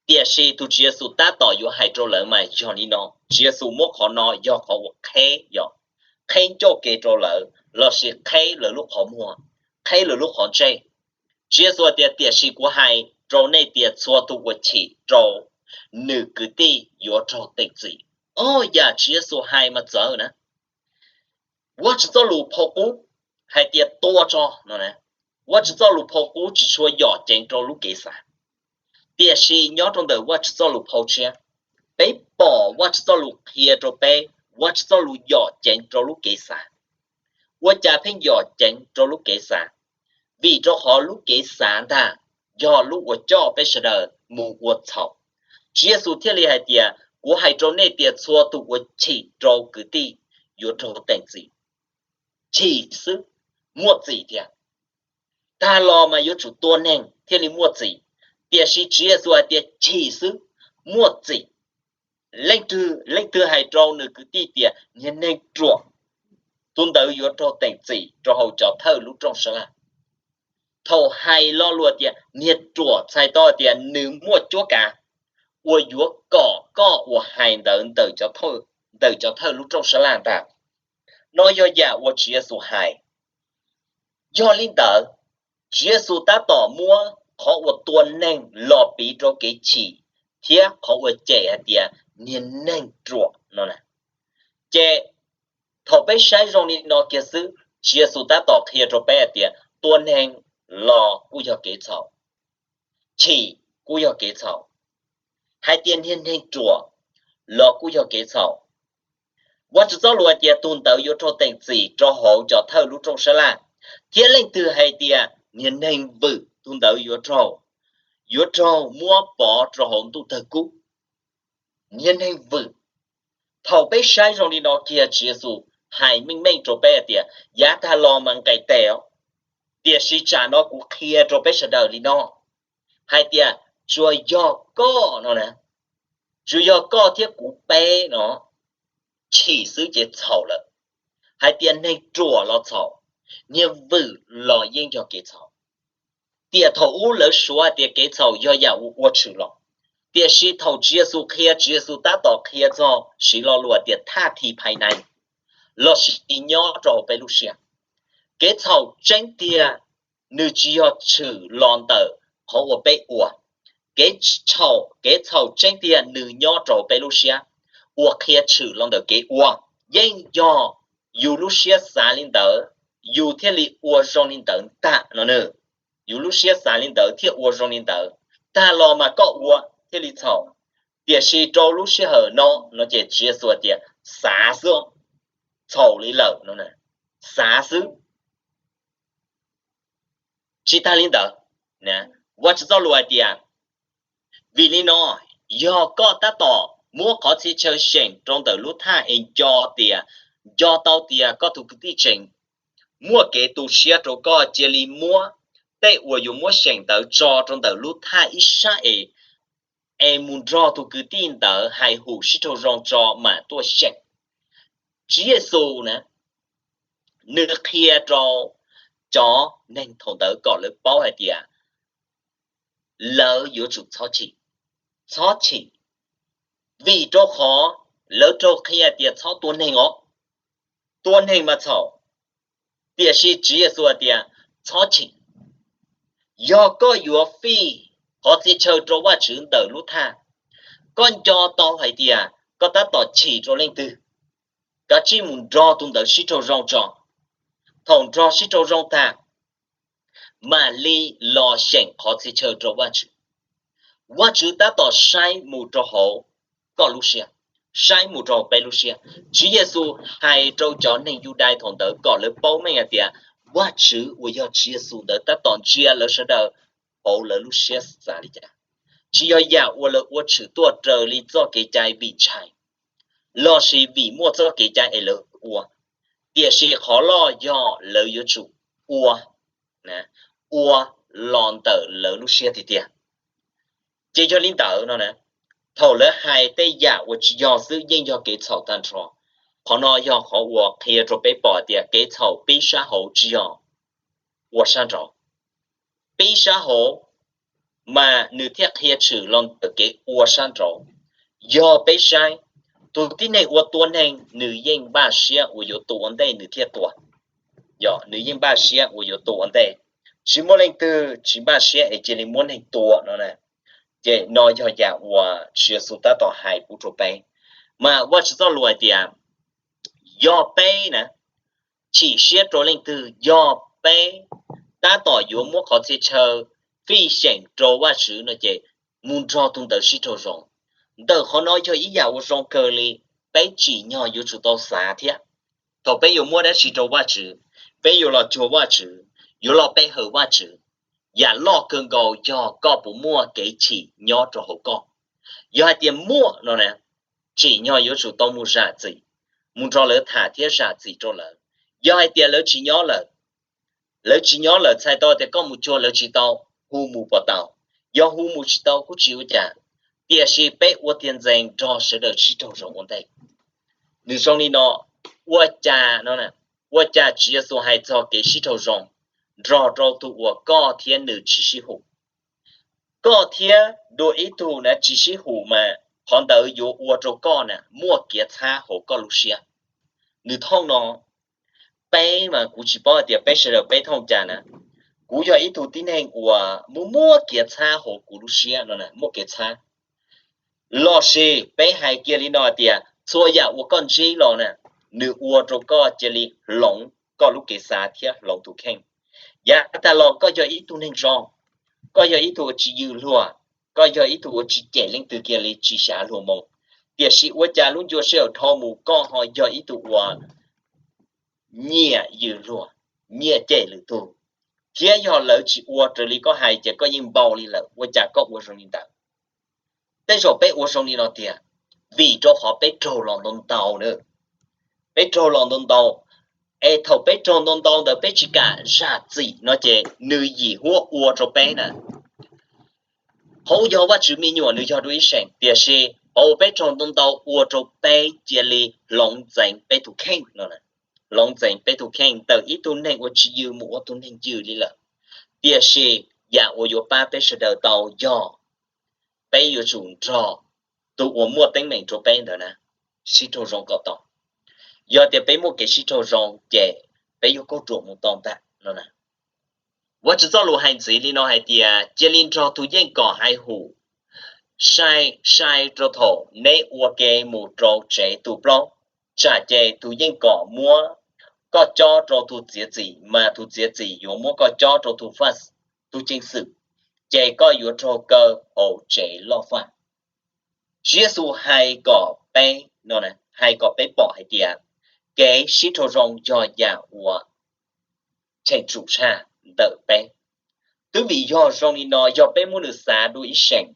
Tiam sis tus Tswv Yexus tab tom yuav hais rau lawv mas yog li no, Tswv Yexus muab qhov no yog qhov uas qheb, yog qheb ncauj ke rau lawv lossis qheb lawv lub qhov muag, qheb lawv lub qhov ntsej. Tswv Yexus tias tiam sis kuv hais rau nej tias txhua tus uas chim rau nws kwv tij yuav raug teem txim. Ob yam Tswv Yexus hais mas txawv na. Vajtswv txoj lus phau qub hais tias tua tso no na. Vajtswv txoj lus phau qub tsis tshua yom ceev rau lub kev xav. Tiam sis nyob rau ntawm Vajtswv txoj lus phau tshiab, peb pom Vajtswv txoj lus qhia rau peb, Vajtswv txoj lus yom ceev rau lub kev xav. Ua cas pheej yom ceev rau lub kev xav? Vim rau qhov lub kev xav ntag yog lub uas coj peb sawv daws mus ua txhaum. Tswv Yexus thiaj li hais tias kuv hais rau nej tias txhua tus uas chim rau kwv tij yuav raug teem txim. Chim xwb, muaj txim tiag. Tag los mas yuav tsum tua neeg thiaj li muaj txim. Tiam sis Tswv Yexus hais tias chim xwb, muaj txim. Leej twg, leej twg hais rau nws kwv tij tias niag neeg ruam, tus ntawd yuav raug teem txim rau hauv cov thawj lub rooj sab laj. Thaum hais lo lus tias niag ruam txhais tau tias nws muaj cuab kav uas yuav kom koj uas hais ntawd ntawm cov thawj lub rooj sab laj ntag. No yog yam uas Tswv Yexus hais. Yog li ntawd, Tswv Yexus tab tom muab qhov uas tua neeg los piv rau kev chim thiab qhov uas cem hais tias niag neeg ruam no na. Ces thaum peb saib zoo li no kiag xwb, Tswv Yexus tab tom qhia rau peb hais tias tua neeg los kuj yog kev txhaum, chim kuj yog kev txhaum, hais tias niag neeg ruam los kuj yog kev txhaum. Vajtswv txoj lus hais tias tus ntawd yuav raug teem txim rau hauv cov thawj lub rooj sab laj. Thiab leej twg hais tias niag neeg vwm, tus ntawd yuav raug, yuav raug muab pov rau hauv ntuj tawg kub. Niag neeg vwm. Thaum peb saib zoo li no kiag Tswv Yexus hais meej meej rau peb hais tias yav tag los mas nqes tes os. Tiam sis tsam no kuv qhia rau peb sawv daws li no hais tias tsuas yog koj no na, tsuas yog koj thiab kuv peb no chim xwb ces txhaum lawm. Hais tias neeg ruam los txhaum, niag vwm los yeej yog kev txhaum. Tiam thaum ub lawv suav tias kev txhaum yog yam uas ua tshwm los, tiam sis thaum Tswv Yexus qhia, Tswv Yexus tab tom qhia txog siv lo lus tias thaj thi phais nais lossis nyob rau hauv peb lub siab. Kev txhaum tseeb tiag nws tsis yog tshwm los ntawm qhov uas peb ua. Kev txhaum, kev txhaum tseeb tiag nws nyob rau peb lub siab, uas qhia tshwm los ntawm kev ua. Yeej yog yus lub siab xav li ntawd, yus thiaj li ua zoo li ntawd ntag no na. Yus lub siab xav li ntawd thiaj ua zoo li ntawd, tag los mas koj ua thiaj li txhaum. Tiam sis rau lub sij hawm no no ces Tswv Yexus tias xav xwb, txhaum li lawm no, xav xwb. Tsis tag li ntawd, Vajtswv txoj lus hais tias, vim li no yog koj tab tom muab qhov txhia chaw seem rau ntawm lub thaj es nco tias, nco tau tias koj tus kwv tij tseem muaj kev tu siab rau koj, cia li muab tej uas yuav muab seem ntawd tso rau ntawm lub thaj ib sab es, es mus nrog tus kwv tij ntawd hais hum sib raug zoo tso mam tuaj seem. Tswv Yexus na, nws qhia rau cov neeg thaum ntawd kom lawv paub hais tias lawv yuav tsum txhob chim, txhob chim, vim rau qhov lawv raug qhia tias txhob tua neeg os, tua neeg mas txhaum. Tiam sis Tswv Yexus hais tias txhob chim. Yog koj yuav fij qhov txhia chaw rau Vajtswv ntawm lub thaj, koj nco tau hais tias koj tab tom chim rau leej twg, kav tsij mus nrog tus ntawd sib raug zoo tso. Thaum nrog sib raug zoo tag, mam li los seem qhov txhia chaw rau Vajtswv. Vajtswv tab tom saib mus rau hauv koj lub siab, saib mus rau hauv peb lub siab. Tswv Yexus hais rau cov neeg Yudais thaum ntawd kom lawv paub meej hais tias Vajtswv uas yog Tswv Yexus ntawd tab tom ntsia lawv sawv daws hauv lawv lub siab xav li cas. Tsis yog yam uas lawv ua tshwm tuaj raws li txoj kev cai vim ntshai lossis vim muaj txoj kev cai es lawv ua, tiam sis qhov loj yog lawv yuav tsum ua, ua los ntawm lawv lub siab tiag tiag. Ces yog li ntawd no, thaum lawv hais tej yam uas tsis yog xwb yeej yog kev txhaum tag nrho. Qhov no yog qhov uas qhia rau peb pom tias kev txhaum pib sab hauv tsis yog ua sab nraud. Pib sab hauv mas nws thiaj qhia tshwm los ntawm kev ua sab nraud. Yog peb saib, tus tib neeg uas tua neeg nws yeej npaj siab uas yuav tua ua ntej nws thiaj tua. Yog nws yeej npaj siab uas yuav tua ua ntej. Tsis muaj leej twg tsis npaj siab es cia li muab neeg tua no. Ces no yog yam uas Tswv Yexus tab tom hais pub rau peb. Mas Vajtswv txoj lus hais tias yog peb na, chim siab rau leej twg, yog peb tab tom yuav muab qhov txhia chaw fij seem rau Vajtswv no ces mus nrog tus ntawd sib raug zoo. Ntawm qhov no yog ib yam uas zoo kawg li, peb tsim nyog yuav tsum tau xav thiab. Thaum peb yuav muab dab tsi rau Vajtswv, peb yuav los cuag Vajtswv, yuav los pe hawm Vajtswv, yam loj kawg nkaus yog koj puas muaj kev chim nyob rau hauv koj. Yog hais tias muaj no na, tsim nyog yuav tsum tau mus zam txim, mus nrog lawv tham thiab zam txim rau lawv. Yog hais tias lawv tsis nyob lawm, lawv tsis nyob lawm txhais tau tias koj mus cuag lawv tsis tau, hu mus puas tau? Yog hu mus tsis tau kuj tsis ua cas, tiam sis peb ua tiag ntxees nrog sawv daws sib raug zoo ua ntej. Nws zoo li no, ua cas no, ua cas Tswv Yexus hais txog kev sib raug zoo nrog rau tus uas koj thiab nws tsis sib hum? Koj thiab dua ib tug na tsis sib hum mas qhov ntawd yuav ua rau koj na muaj kev txhab hauv koj lub siab. Nws thooj no, peb mas kuv tsis paub hais tias peb sawv daws peb thooj cas na. Kuv yog ib tug tib neeg uas muaj muaj kev txhab hauv kuv lub siab no, muaj kev txhab. Lossis peb hais kiag li no hais tias txhua yam uas koj ntsib los na, nws ua rau koj cia li hloov koj lub kev xav thiab hloov tus kheej. Yav tag los koj yog ib tug neeg zoo, koj yog ib tug uas tsis yws luag, koj yog ib tug uas tsis cem leej twg kiag li, tsis xyav luag moo. Tiam sis ua cas lub ncua sij hawm dhau mus koj ho yog ib tug uas nyiam yws luag, nyiam cem lwm tus, thiab yog lawv tsis ua raws li koj hais ces koj yeej npau li lawm, ua cas koj ua zoo li ntawd? Tej zaum peb ua zoo li no tiag, vim rau qhov peb raug los ntau ntau na. Peb raug los ntau ntau, es thaum peb raug ntau ntau ntawd peb tsis kam zam txim no ces nws yim huab ua rau peb na. Qhov uas yog Vajtswv me nyuam nws yog dua ib seem, tiam sis qhov uas peb raug ntau ntau ua rau peb cia li hloov ntxeev peb tus kheej no, hloov ntxeev peb tus kheej ntawm ib tug neeg uas tsis yws mus ua tus neeg yws li lawm. Tiam sis yam uas yuav pab peb sawv daws tau yog peb yuav tsum nrog tus uas muaj teeb meem rau peb ntawd na, sib raug zoo kom tau. Yog tias peb muaj kev sib raug zoo ces peb yuav kaug ruam mus tau ntag no. Vajtswv txoj lus hais ntxiv li no hais tias cia li nrog tus yeej kom hais hum, sai sai rau thaum neb ua ke mus rau tsev tu plaub, tsam ces tus yeej kom muab koj cob rau tus txiav txim, mas tus txiav txim yuav muab koj cob rau tus faj, tus ceev xwm, ces koj yuav raug kaw hauv tsev loj faj. Tswv Yexus hais kom peb no, hais kom peb pom hais tias kev sib raug zoo yog yam uas cheem tsum tshaj ntawm peb. Twb vim yog zoo li no yog peb muab nws xav dua ib seem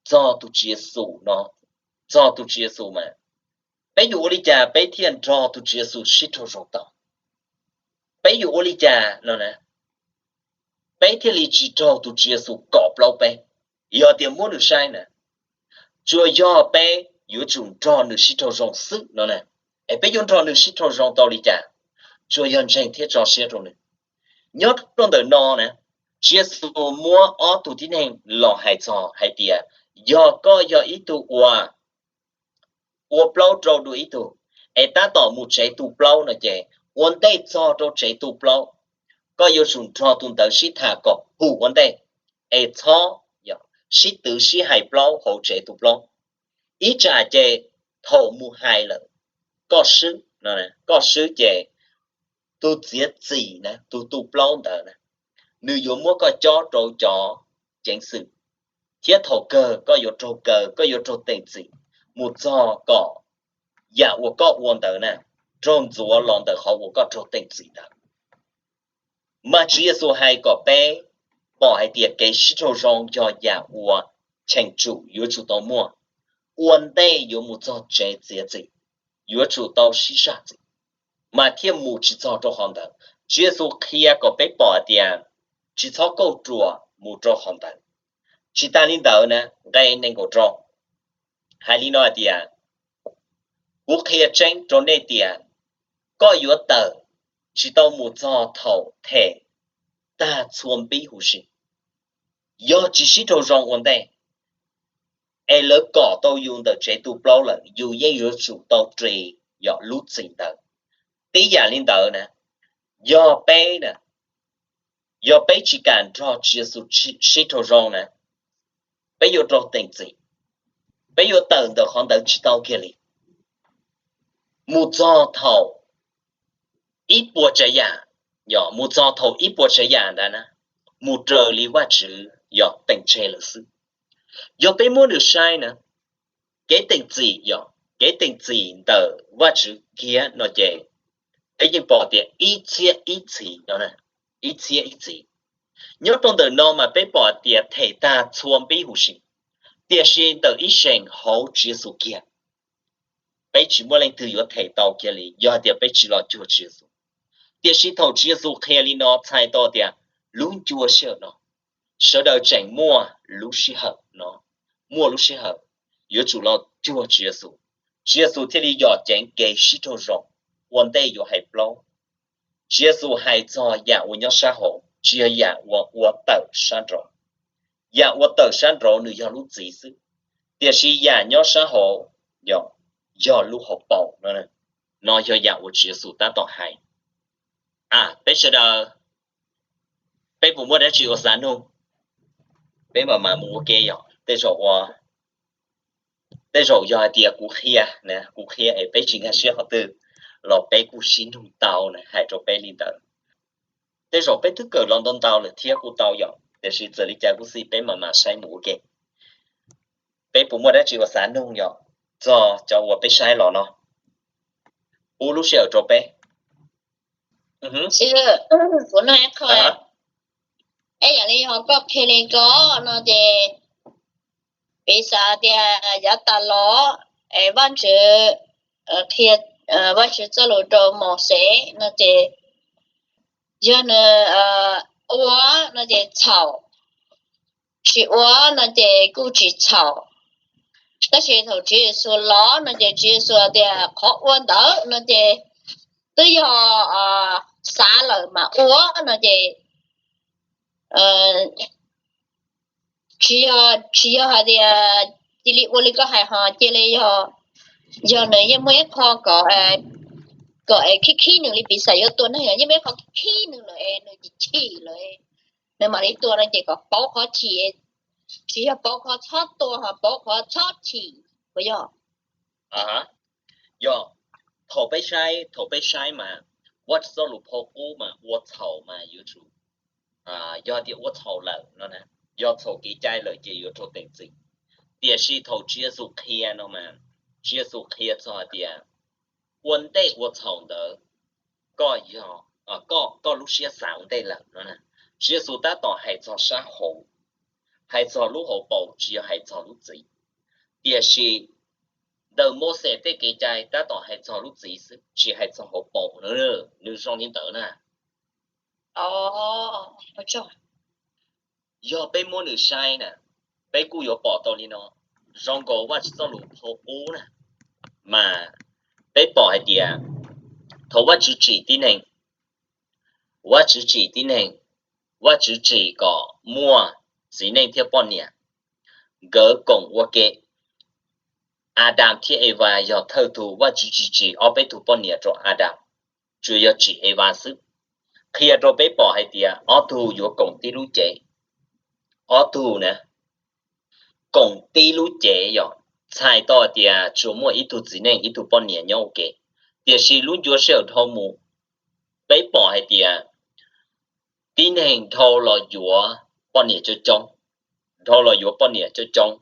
txog tus Tswv Yexus no, txog tus Tswv Yexus mas peb yuav ua li cas peb thiaj nrog tus Tswv Yexus sib raug zoo tau? Peb yuav ua li cas no na, peb thiaj li tsis raug tus Tswv Yexus kom plaub peb? Yog tias muab nws saib na, tsuas yog peb yuav tsum nrog nws sib raug zoo xwb no na. Es peb yuav nrog nws sib raug zoo tau li cas? Tsuas yog ntseeg thiab tso siab rau nws. Nyob rau ntawm no na, Tswv Yexus muab ob tug tib neeg los hais txog hais tias, yog koj yog ib tug uas ua plaub rau dua ib tug, es tab tom mus tsev tu plaub no ces ua ntej txog rau tsev tu plaub, koj yuav tsum nrog tus ntawd sib tham kom puv ua ntej, es txhob sib twv sib hais plaub hauv tsev tu plaub. Ib tsam ces thaum mus hais lawm, koj swb, koj swb ces tus txiav txim na, tus tu plaub ntawd na, nws yuav muab koj cob rau cov ceev xwm, thiab thaum kawg koj yuav raug kaw, koj yuav raug teem txim mus txog kom yam uas koj ua ntawd na raug ntxuav los ntawm qhov uas koj raug teem txim ntawd. Mas Tswv Yexus hais kom peb pom hais tias kev sib raug zoo yog yam uas cheem tsum yuav tsum tau muaj. Ua ntej yuav mus txog tsev txiav txim, yuav tsum tau sib zam txim, mas thiaj mus tsis txog rau qhov ntawd. Tswv Yexus qhia kom peb pom hais tias tsis txhob kauj ruam mus rau qhov ntawd. Tsis tas li ntawd na, nqe nees nkaum rau hais li no hais tias, kuv qhia tseeb rau nej tias koj yuav tawm tsis tau mus txog thaum them tag txhua npib huv si. Yog tsis sib raug zoo ua ntej, es lawv kom tau yus ntawm tsev tu plaub lawm, yus yeej yuav tsum tau ris yog lub txim ntawd. Tib yam li ntawd na, yog peb na, yog peb tsis kam nrog Tswv Yexus sib raug zoo na, peb yuav raug teem txim, peb yuav tawm ntawm qhov ntawd tsis tau kiag li. Mus txog thaum ib puas tsav yam, yog mus txog thaum ib puas tsav yam ntawd na, mus raws li Vajtswv yog teem tseg lawm xwb. Yog peb muab nws saib na, kev teem txim, yog kev teem txim ntawm Vajtswv kiag no ces peb yeej pom tias ib txhiab ib txhis no, ib txhiab ib txhis. Nyob rau ntawm no mas peb pom tias them tag txhua npib huv si, tiam sis ntawm ib seem hauv Tswv Yexus kiag, peb tsis muaj leej twg yuav them tau kiag li yog hais tias peb tsis los cuag Tswv Yexus. Tiam sis thaum Tswv Yexus qhia li no txhais tau tias lub ncua sij hawm no, sawv daws tseem muaj lub sij hawm no, muaj lub sij hawm yuav tsum los cuag Tswv Yexus. Tswv Yexus thiaj li yog ceev kev sib raug zoo, ua ntej yuav hais plaub. Tswv Yexus hais txog yam uas nyob sab hauv, tsis yog yam uas ua tawm sab nraud. Yam ua tawm sab nraud nws yog lub txiv xwb, tiam sis yam nyob sab hauv yog, yog lub hauv paus no. No yog yam uas Tswv Yexus tab tom hais. A, peb sawv daws, peb puas muaj dab tsi ua xav nug? Peb mam mam mus ua ke yom. Tej zaum ua, tej zaum yog hais tias kuv qhia, kuv qhia es peb tsis nkag siab qhov twg los peb kuj sib nug tau na, hais rau peb li ntawd. Tej zaum peb twb kawm los ntau ntau lawm thiab kuj tau yom, tiam sis txawm li cas kuj xij peb mam mam saib mus ua ke. Peb puas muaj dab tsi ua xav nug yom, txog cov uas peb saib los no? Pub lub sij hawm rau peb. Kuv nug ib qho, es yam li ho koj qhia li ko no ces piv xav tias yav tas los es Vajtswv qhia, Vajtswv txoj lus rau Mauxes no ces yog nws ua no ces txhaum, tsis ua no ces kuj tsis txhaum. Tab sis thaum Tswv Yexus los no ces Tswv Yexus tias qhov ua ntawd no ces twb yog xav lawm mas ua no ces tsis yog, tsis yog hais tias cia li ua li koj hais ho cia li yog, yog nws yeej muaj ib qho kom, kom es khib khib nws li piv xam yuav tua neeg yog yeej muaj ib qho khib khib nws lawm es nws chim chim lawm, nws mam li tua no ces kom pauv qhov chim, tsis yog pauv qhov txhob tua ho pauv qhov txhob chim, puas yog? Yog, thaum peb saib, thaum peb saib mas Vajtswv txoj lus phau qub mas ua txhaum mas yuav tsum, yog tias ua txhaum lawm no na, yog txhaum kev cai lawm ces yuav raug teem txim. Tiam sis thaum Tswv Yexus qhia no mas, Tswv Yexus qhia txog hais tias ua ntej ua txhaum ntawd, koj yog, koj, koj lub siab xav ua ntej lawm no na. Tswv Yexus tab tom hais txog sab hauv, hais txog lub hauv paus, tsis yog hais txog lub txiv. Tiam sis ntawm Mauxes tej kev cai tab tom hais txog lub txiv xwb, tsis hais txog hauv paus na. Nws zoo li ntawd na. Yog peb muab nws saib na, peb kuj yuav pom tau li no, zoo nkaus Vajtswv txoj lus phau qub na, mas peb pom hais tias thaum Vajtswv tsim tib neeg, Vajtswv tsim tib neeg, Vajtswv tsim kom muaj txiv neej thiab poj niam, nkawd koom ua ke. Adas thiab Evas yog thawj tug, Vajtswv tsis tsim ob peb tug poj niam rau Adas, tsuas yog tsim Evas xwb. Qhia rau peb pom hais tias ob tug yuav koom tib lub cev, ob tug na, koom tib lub cev yog txhais tau hais tias tsuas muaj ib tug txiv neej ib tug poj niam nyob ua ke. Tiam sis lub ncua sij hawm dhau mus, peb pom hais tias tib neeg dhau los yuav poj niam coob coob, dhau los yuav poj niam coob coob,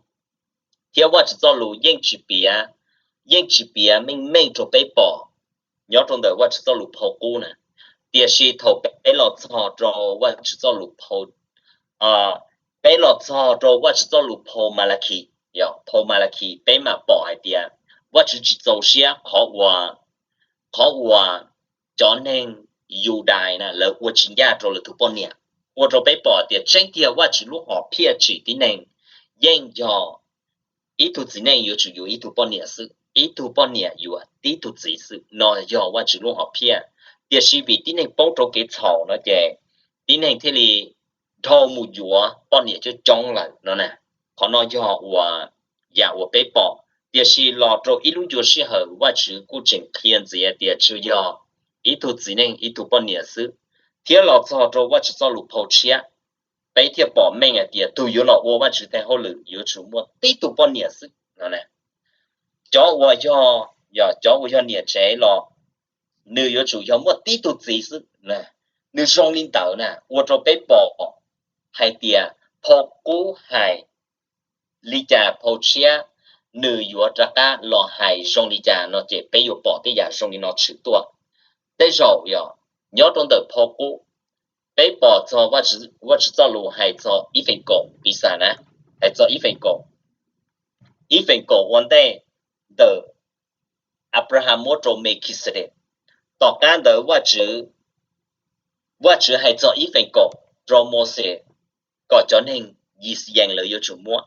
thiab Vajtswv txoj lus yeej tsis piav, yeej tsis piav meej meej rau peb pom nyob rau ntawm Vajtswv txoj lus phau qub na. Tiam sis thaum peb los txog rau Vajtswv txoj lus phau, peb los txog rau Vajtswv txoj lus phau Malakis, yog phau Malakis peb mam pom hais tias Vajtswv tsis txaus siab qhov uas, qhov uas cov neeg Yudais na lawv ua tsis ncaj rau lawv tus poj niam, ua rau peb pom tias tseeb tiag Vajtswv lub hom phiaj tsim tib neeg yeej yog ib tug txiv neej yuav tsum yuav ib tug poj niam xwb, ib tug poj niam yuav tib tug txiv xwb, no yog Vajtswv lub hom phiaj. Tiam sis vim tib neeg poob rau kev txhaum no ces tib neeg thiaj li dhau mus yuav poj niam coob coob lawm no na. Qhov no yog uas yam uas peb pom, tiam sis los rau ib lub ncua sij hawm Vajtswv kuj tseem qhia ntxiv tias tsuas yog ib tug txiv neej ib tug poj niam xwb, thiab los txog rau Vajtswv txoj lus phau tshiab, peb thiaj pom meej hais tias tus yuav los ua Vajtswv tes hauj lwm yuav tsum muaj tib tug poj niam xwb no. Cov uas yog, yog cov uas yog niam tsev los nws yuav tsum yog muaj tib tug txiv xwb. Nws zoo li ntawd na ua rau peb pom hais tias phau qub hais li cas phau tshiab nws yuav rov qab los hais zoo li cas no ces peb yuav pom tej yam zoo li no tshwm tuaj. Tej zaum yog nyob rau ntawm phau qub, peb pom txog Vajtswv txoj lus hais txog ib feem kaum piv xam na, hais txog ib feem kaum, ib feem kaum ua ntej ntawm Abraham muab rau Mekixedes. Tom qab ntawd Vajtswv, Vajtswv hais txog ib feem kaum rau Mauxes kom cov neeg Yixayees lawv yuav tsum muab.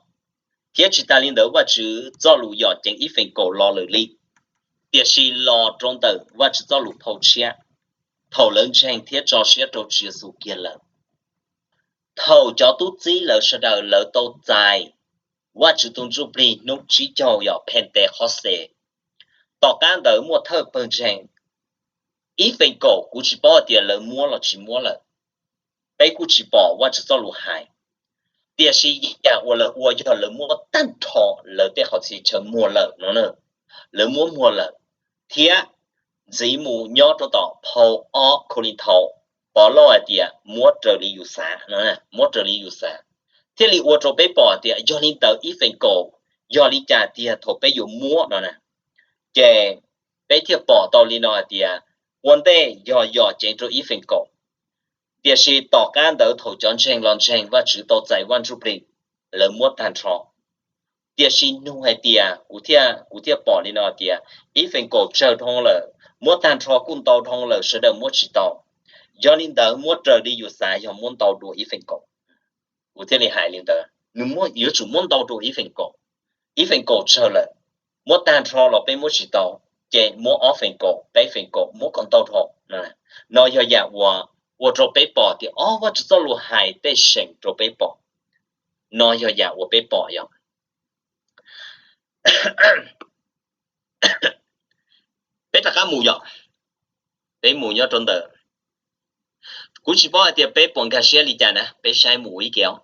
Thiab tsis tas li ntawd Vajtswv txoj lus yom ceev ib feem kaum lo lawm li. Tiam sis los rau ntawm Vajtswv txoj lus phau tshiab, thaum lawv ntseeg thiab tso siab rau Tswv Yexus kiag lawm, thaum cov tub txib lawv sawv daws lawv tau txais Vajtswv tus Ntsuj Plig hnub tsib caug yog Phentekoses, tom qab ntawd muaj thawj pawg ntseeg ib feem kaum, kuv tsis paub tias lawv muab los tsis muab lawm, peb kuj tsis pom Vajtswv txoj lus hais. Tiam sis yam uas lawv ua yog lawv muab tag nrho lawv tej qhov txhia chaw muag lawm no, lawv muab muag lawm. Thiab ntxiv mus nyob rau tom phau ob Khau Li Nthaus, Povlauj hais tias muab raws li yus xav, muab raws li yus xav, thiaj li ua rau peb pom tias yog li ntawd ib feem kaum yog li cas tiag thaum peb yuav muab no na. Ces peb thiaj pom tau li no hais tias ua ntej yog yom ceev rau ib feem kaum, tiam sis tom qab ntawd thaum cov ntseeg los ntseeg Vajtswv tau txais Vaj Ntsuj Plig, lawv muab tag nrho. Tiam sis nug hais tias kuv thiaj, kuv thiaj pom li no tias ib feem kaum tsawg dhau lawm, muab tag nrho kuj ntau dhau lawm sawv daws muab tsis tau. Yog li ntawd muab raws li yus xav yog muab ntau dua ib feem kaum. Kuv thiaj li hais li ntawd, nws yuav tsum muab ntau dua ib feem kaum. Ib feem kaum tsawg lawm, muab tag nrho los peb muab tsis tau, ces muab ob feem kaum, peb feem kaum, muab kom ntau dhau. No yog yam uas ua rau peb pom tias ob Vajtswv txoj lus hais tej seem rau peb pom. No yog yam uas peb pom yog peb rov qab mus yom, peb mus nyob rau ntawm, kuv tsis paub hais tias peb puas nkag siab li cas na, peb saib mus ib ke os.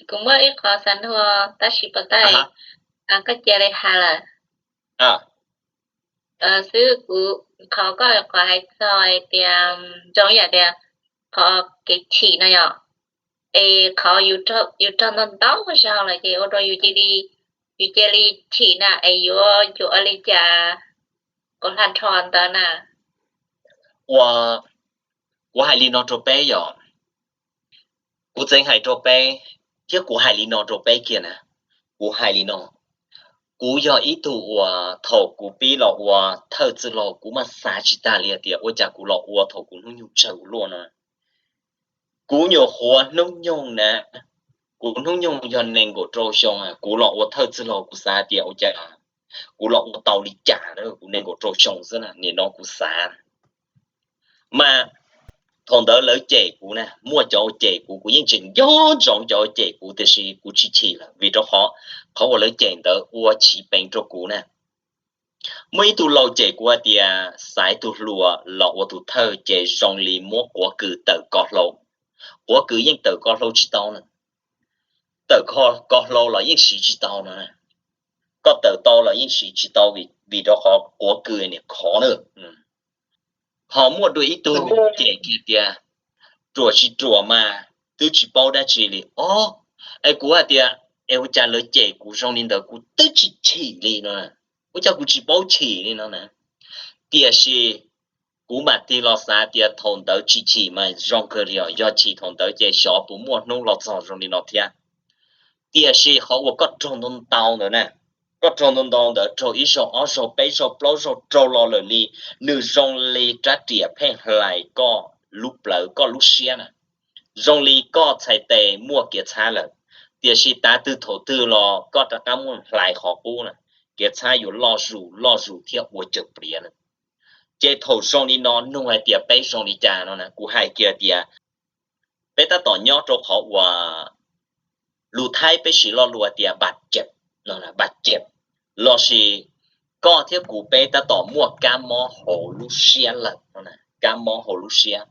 Kuv muaj ib qho xav nug tab sis pas tais koj cia li hais lawm xwb. Kuv, qhov koj qhov hais txog tias zoo yam tias qhov kev chim no yom, es qhov yus raug ntau ntau zaug lawm ces ua rau yus cia li, yus cia li chim na es yuav, yuav ua li cas kom hla nrho ntawd na? Ua, kuv hais li no rau peb yom, kuv txeev hais rau peb, thiab kuv hais li no rau peb kiag na, kuv hais li no, Kuv yog ib tug uas thaum kuv pib los ua thawj txwj laug kuv mas xav tsis tag li tias ua cas kuv los ua thaum kuv hnub nyoog tsawg ua luaj no. Kuv nyuam qhuav hnub nyoog na, kuv hnub nyoog yog nees nkaum rau xyoo, kuv los ua thawj txwj laug kuv xav tias ua cas kuv los ua tau li cas na, kuv nees nkaum rau xyoo xwb na, nim no kuv xav. Mas thaum ntawd lawv cem kuv na, muaj cov cem kuv, kuv yeej tseem nco ntsoov cov cem kuv tiam sis kuv tsis chim lawm vim rau qhov, qhov uas lawv cem ntawd ua tsis peev rau kuv na. Muaj ib tug laus cem kuv hais tias xaiv tus hluas los ua tus thawj ces zoo li muab quav kws tawm ko hlau. Quav kws yeej tawm ko hlau tsis tau na, tawm ko hlau los yeej siv tsis tau no. Koj tawm tau los yeej siv tsis tau vim rau qhov quav kws nim khov na. Ho muaj dua ib tug cem kiag tias ruam tsis ruam mas twb tsis paub dab tsi li. Ob, es kuv hais tias es ua cas lawv cem kuv zoo li ntawd kuv twb tsis chim li no, ua cas kuv tsis paub chim li no na. Tiam sis kuv mam tig los xav tias thaum ntawd tsis chim mas zoo kawg li os, yog chim thaum ntawd ces xyov puas muaj hnub los txog zoo li no thiab. Tiam sis qhov uas koj raug ntau ntau ntawd na, koj raug ntau ntau ntawd, raug ib zaug ob zaug peb zaug plaub zaug raug los lawm li, nws zoo li rab riam pheej hlais koj lub plawv koj lub siab na, zoo li koj txhais tes muaj kev txhab lawm, tiam sis tav twg thaum twg los koj rov qab muaj hlais qhov qub na, kev txhab yuav loj zus loj zus thiab ua cawm pliav na. Ces thaum zoo li no nug hais tias peb zoo li cas no na, kuv hais kiag tias peb tab tom nyob rau qhov uas lus Thaib peb siv lo lus hais tias bad cem, bad cem, lossis koj thiab kuv peb tab tom muaj kab mob hauv lub siab lawm, kab mob hauv lub siab.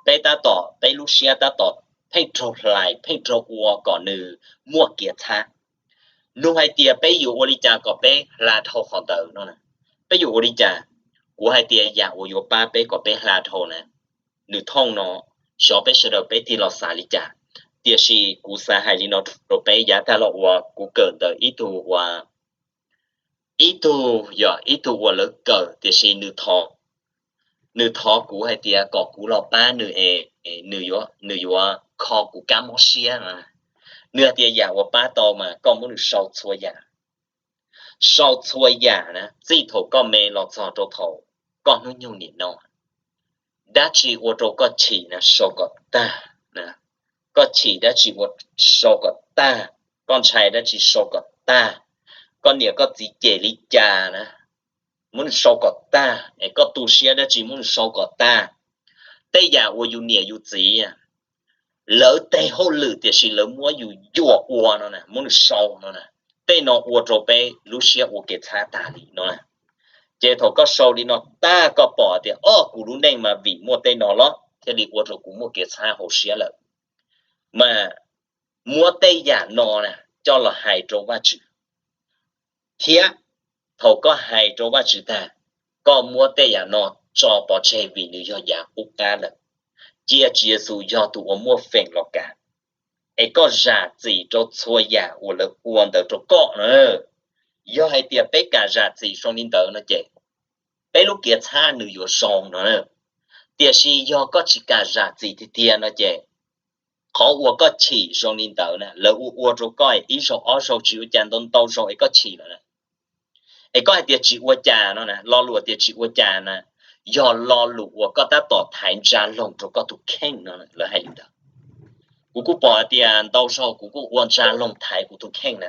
Peb tab tom, peb lub siab tab tom pheej raug hlais pheej raug ua kom nws muaj kev txhab. Nug hais tias peb yuav ua li cas kom peb hla dhau qhov ntawd no na? Peb yuav ua li cas? Kuv hais tias yam uas yuav pab peb kom peb hla dhau na, nws thooj no, xyov peb sawv daws peb tig los xav li cas. Tiam sis kuv xav hais li no rau peb, yav tag los uas kuv kawm ntawm ib tug uas, ib tug, yog ib tug uas lawv kawm tiam sis nws thov, nws thov kuv hais tias kom kuv los pab nws es nws yuav kho kuv kab mob siab no. Nws hais tias yam uas pab tau mas koj muab nws sau txhua yam, sau txhua yam na, txij thaum koj me los txog rau thaum koj hnub nyoog nim no, dab tsi ua rau koj chim na sau kom tag. Koj chim dab tsi ua sau kom tag, koj ntshai dab tsi sau kom tag, koj niam koj txiv cem li cas na, muab nws sau kom tag, es koj tu siab dab tsi muab nws sau kom tag. Tej yam uas yus niam yus txiv lawv tej hauj lwm tiam sis lawv muab yus yuam ua no na, muab nws sau no na. Tej no ua rau peb lub siab ua kev txhab tag li no na. Ces thaum koj sau li no tag koj pom tias o kuv lub neej mas vim muaj tej no los thiaj li ua rau kuv muaj kev txhab hauv siab lawm. Mas muab tej yam no na coj los hais rau Vajtswv, thiab thaum koj hais rau Vajtswv tag, koj muab tej yam no tso pov tseg vim nws yog yam qub qab lawm. Cia Tswv Yexus yog tus uas muaj feem los kam, es koj zam txim rau txhua yam uas lawv ua ntawd rau koj na. Yog hais tias peb kam zam txim zoo li ntawd no ces peb lub kev txhab nws yuav zoo no. Tiam sis yog koj tsis kam zam txim tiag tiag no ces qhov uas koj chim zoo li ntawd na, lawv ua ua rau koj ib zaug ob zaug tsis ua cas ntau ntau zaug es koj chim lawm na. Es koj hais tias tsis ua cas no na, lo lus tias tsis ua cas na, yog lo lus uas koj tab tom thaiv ntsa loog rau koj tus kheej no, lawv hais li ntawd. Kuv kuj pom hais tias ntau zaug kuv kuj ua ntsa loog thaiv kuv tus kheej na.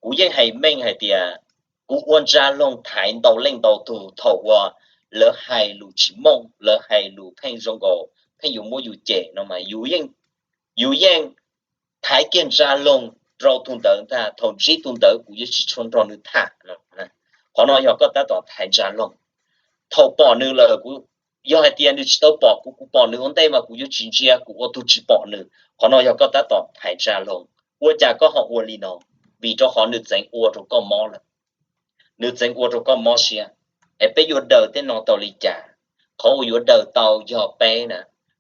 Kuv yeej hais meej hais tias kuv ua ntsa loog thaiv ntau leej ntau tus thaum uas lawv hais lus tsis meej, lawv hais lus pheej zoo nkaus pheej yuav muab yus cem no mas yus yeej thaiv kiag ntsa loog rau tus ntawd ntag, thaum ntsib tus ntawd kuv yuav tsis tshua nrog nws tham no. Qhov no yog koj tab tom thaiv ntsa loog. Thaum pom nws lawm, yog hais tias nws tsis tau pom kuv, kuv pom nws ua ntej mas kuv yuav tsis ntsia, kuv ua tug tsis pom nws. Qhov no yog koj tab tom thaiv ntsa loog. Ua cas koj ho ua li no? Vim rau qhov nws txeev ua rau koj mob lawm, nws txeev ua rau koj mob siab. Es peb yuav daws tej no tau li cas? Qhov uas yuav daws tau yog peb na,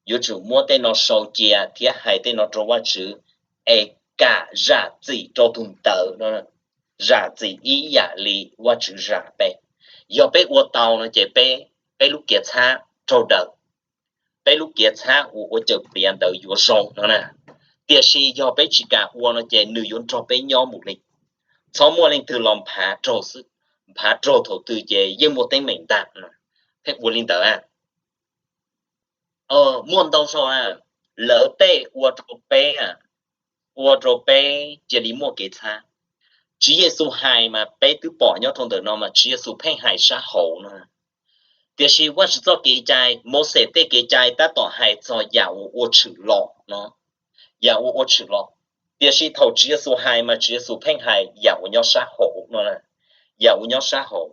yuav tsum muab tej no sau cia thiab hais tej no rau Vajtswv, es kam zam txim rau tus ntawd no, zam txim ib yam li Vajtswv zam peb. Yog peb ua tau no ces peb, peb lub kiav txhab raug daws, peb lub kiav txhab uas ua cawm pliav ntawd yuav zoo no na. Tiam sis yog peb tsis kam ua no ces nws yuav nrog peb nyob mus li. txhob muaj leej twg los nphav raug xwb, nphav raug thaum twg ces yeej muaj teeb meem ntag. Pheej ua li ntawd. Muaj ntau zaus lawv tej ua rau peb, ua rau peb cia li muaj kev txhab. Tswv Yexus hais mas peb twb pom nyob rau ntawm no mas Tswv Yexus pheej hais sab hauv no. Tiam sis Vajtswv txoj kev cai, Mauxes tej kev cai tab tom hais txog yam uas ua tshwm los no, yam uas ua tshwm los. Tiam sis thaum Tswv Yexus hais mas Tswv Yexus pheej hais yam uas nyob sab hauv no, yam uas nyob sab hauv.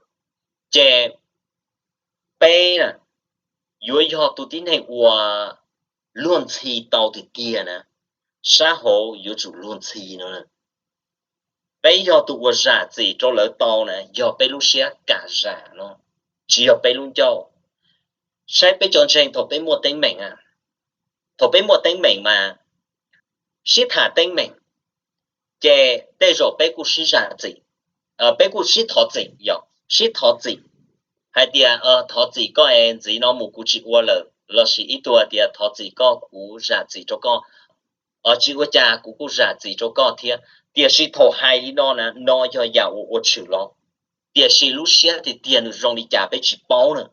Ces peb yuav yog tus tib neeg uas luag ntxhi tau tiag tiag na, sab hauv yuav tsum luag ntxhi no. Peb yog tus uas zam txim rau lawv tau na yog peb lub siab kam zam no, tsis yog peb lub ncauj. Saib peb cov ntseeg thaum peb muaj teeb meem, thaum peb muaj teeb meem mas sib tham teeb meem, ces tej zaum peb kuj sib zam txim, peb kuj sib thov txim, yog sib thov txim hais tias thov txim koj es ntxiv no mus kuv tsis ua lawm, lossis ib tug hais tias thov txim koj kuv zam txim rau koj, tsis ua cas kuv kuj zam txim rau koj thiab. Tiam sis thaum hais li no na, no yog yam uas ua tshwm los, tiam sis lub siab tiag tiag nws zoo li cas peb tsis paub na.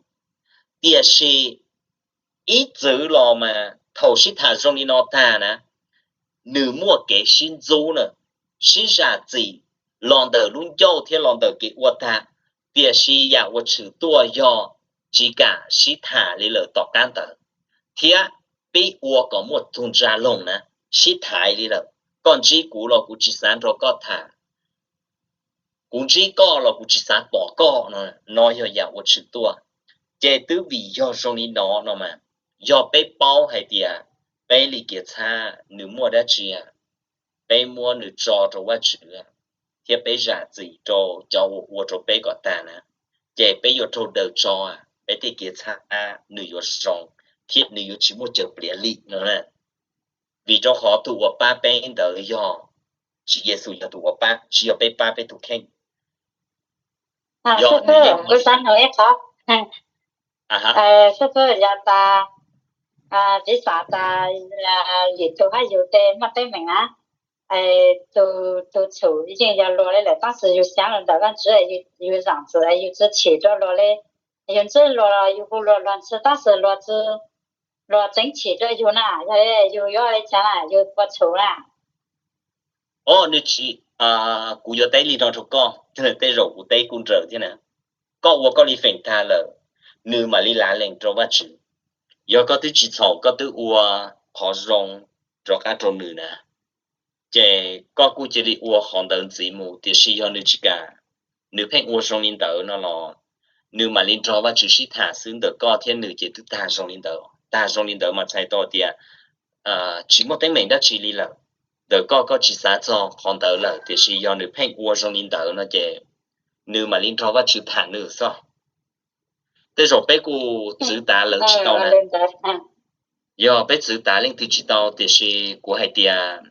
Tiam sis ib txwm los mas thaum sib tham zoo li no tag na, nws muaj kev sib ntxub na, sib zam txim los ntawm lub ncauj thiab los ntawm kev ua tag. Tiam sis yam uas tshwm tuaj yog tsis kam sib tham li lawm tom qab ntawd, thiab pib ua kom muaj tug ntsa loog na, sib thaiv li lawm. Koj ntsib kuv los kuv tsis xav nrog koj tham, kuv ntsib koj los kuv tsis xav pom koj no, no yog yam uas tshwm tuaj. Ces twb vim yog zoo li no no mas, yog peb paub hais tias peb li kev txhab nws muaj dab tsi, peb muab nws tso rau Vajtswv, thiab peb zam txim rau cov uas ua rau peb kom tag na, ces peb yuav raug daws tso, peb tej kev txhab nws yuav zoo, thiab nws yuav tsis muaj cawg pliav li no. Vim rau qhov tus uas pab peb ntawd yog Tswv Yexus yog tus uas pab, tsis yog peb pab peb tus kheej. Yog nws yeej Xib hwb, yog tas piv xam tas yim tug hab yug tes muaj teeb meem na, tus txhum yeej yog luag li lawm, tab sis yug xaav los ntawm Vaajtswv, yug zaam txim, yug tsi chim rua luag li. Yug ntsib luag los yug hu luag, luag tsi, tab sis luag tseev chim rua yug na, yog li yug yuav ua li cas na, yug puas txhum na? Nws tsis, kuv yuav teb li no rau koj, tej zaum kuv teb kuj nrawm thiab na. Koj ua koj li feem tag lawm, nws mam li lav lees rau Vaajtswv. Yog koj twb tsis txhaum, koj twb ua qhov zoo rov qab rau nws na, ces koj kuj cia li ua qhov ntawd ntxiv mus. Tiam sis yog nws tsis kam, nws pheej ua zoo li ntawd no los nws mam li nrog Vaajtswv sib tham xwb, ntawm koj thiab nws ces twb tag zoo li ntawd. Tag zoo li ntawd mas txhais tau tias tsis muaj teeb meem dab tsi li lawm. Ntawm koj, koj tsis xav txog qhov ntawd lawm, tiam sis yog nws pheej ua zoo li ntawd no ces nws mam li nrog Vaajtswv tham nws xwb. Tej zaum peb kuj txwv tav lawv tsis tau na. Yog peb txwv tav leej twg tsis tau, tiam sis kuv hais tias,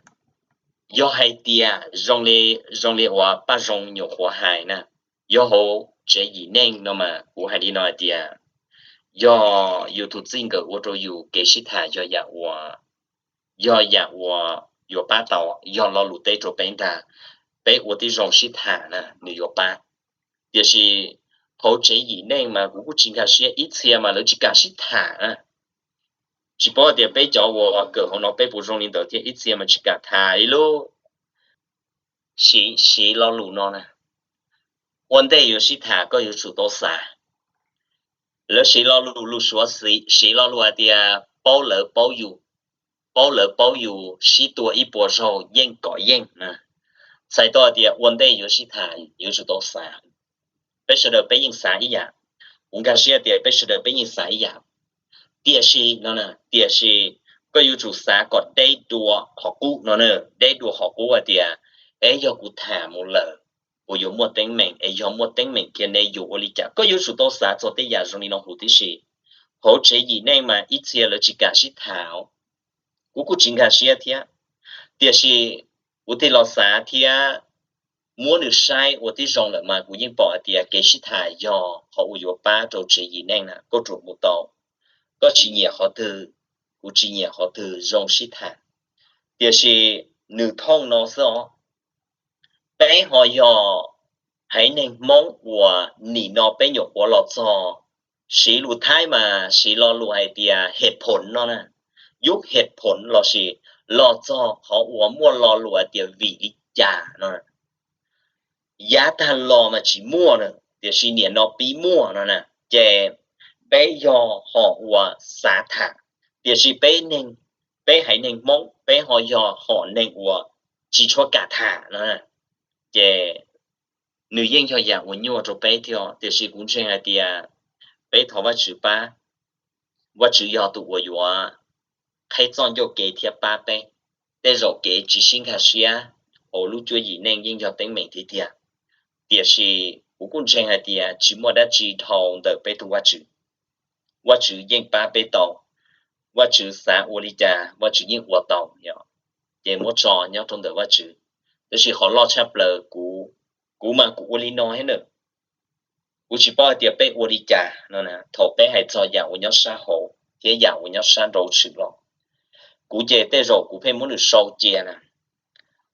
yog hais tias zoo li uas Paj Zoo nyuam qhuav hais na, yog hauv tsev yim neej no mas kuv hais li no hais tias, yog yus tus txij nkawm ua rau yus kev sib tham yog yam uas, yog yam uas yuav pab tau, yog lo lus teb rau peb ntag, peb ua tib zoo sib tham na nws yuav pab. Tiam sis hauv tsev yim neej mas kuv kuj tsis nkag siab, ib txhia mas lawv tsis kam sib tham. Tsis paub tias peb cov uas kawm hauv no peb puas zoo li ntawd thiab, ib txhia mas tsis kam tham li lub. Siv, siv lo lus no na, ua ntej yuav sib tham koj yuav tsum tau xav. Lawv siv lo lus, lus Suav siv lo lus hais tias paub lawv paub yus, paub lawv paub yus, sib tua ib puas zaug yeej kom yeej. Txhais tau hais tias ua ntej yuav sib tham yuav tsum tau xav. Peb sawv daws peb yeej xav ib yam, kuv nkag siab tias peb sawv daws peb yeej xav ib yam. Tiam sis no, tiam sis koj yuav tsum xav kom deb dua qhov qub no, deb dua qhov qub hais tias, es yog kuv tham mus lawm, kuv yuav muaj teeb meem, es yog muaj teeb meem kiag ne yuav ua li cas? Koj yuav tsum tau xav txog tej yam zoo li no huv tib si. Hauv tsev yim neej mas ib txhia lawv tsis kam sib tham, kuv kuj tsis nkag siab thiab. Tiam sis kuv thiaj los xav thiab muab nws saib ua tib zoo lawm mas kuv yeej pom hais tias kev sib tham yog qhov uas yuav pab rau tsev yim neej na, koj ruam mus tau. Koj tsis nyiam qhov twg, kuv tsis nyiam qhov twg, zoo sib tham. Tiam sis nws thooj no xwb os. Peb ho yog haiv neeg Hmoob uas nim no peb nyuam qhuav los txog, siv lus Thaib mas siv lo lus hais tias เหตุผล no na, ยุคเหตุผล lossis los txog qhov uas muaj lo lus hais tias vim li cas no. Yav tag los mas tsis muaj na, tiam sis nim no pib muaj no na. Ces peb yog hom uas xav tham, tiam sis peb neeg, peb haiv neeg Hmoob peb ho yog hom neeg uas tsis tshua kam tham no. Ces nws yeej yog yam uas nyuaj rau peb thiab, tiam sis kuv ntseeg hais tias peb thov Vajtswv pab. Vajtswv yog tus uas yuav qheb txoj ncauj kev thiab pab peb. Tej zaum kev tsis sib nkag siab hauv lub cuab yim neej yeej yog teeb meem tiag tiag, tiam sis kuv kuj ntseeg hais tias tsis muaj dab tsi dhau ntawm peb tus Vajtswv. Vajtswv yeej pab peb tau, Vajtswv xav ua li cas Vajtswv yeej ua tau. Ces muab tso nyob rau ntawm Vajtswv. Tab sis qhov loj tshaj plaws kuv, kuv mas kuv ua li no thiab na. Kuv tsis paub hais tias peb ua li cas no na, thaum peb hais txog yam uas nyob sab hauv thiab yam uas nyob sab nraud tshwm los. Kuv ces tej zaum kuv pheej muab nws sau cia na.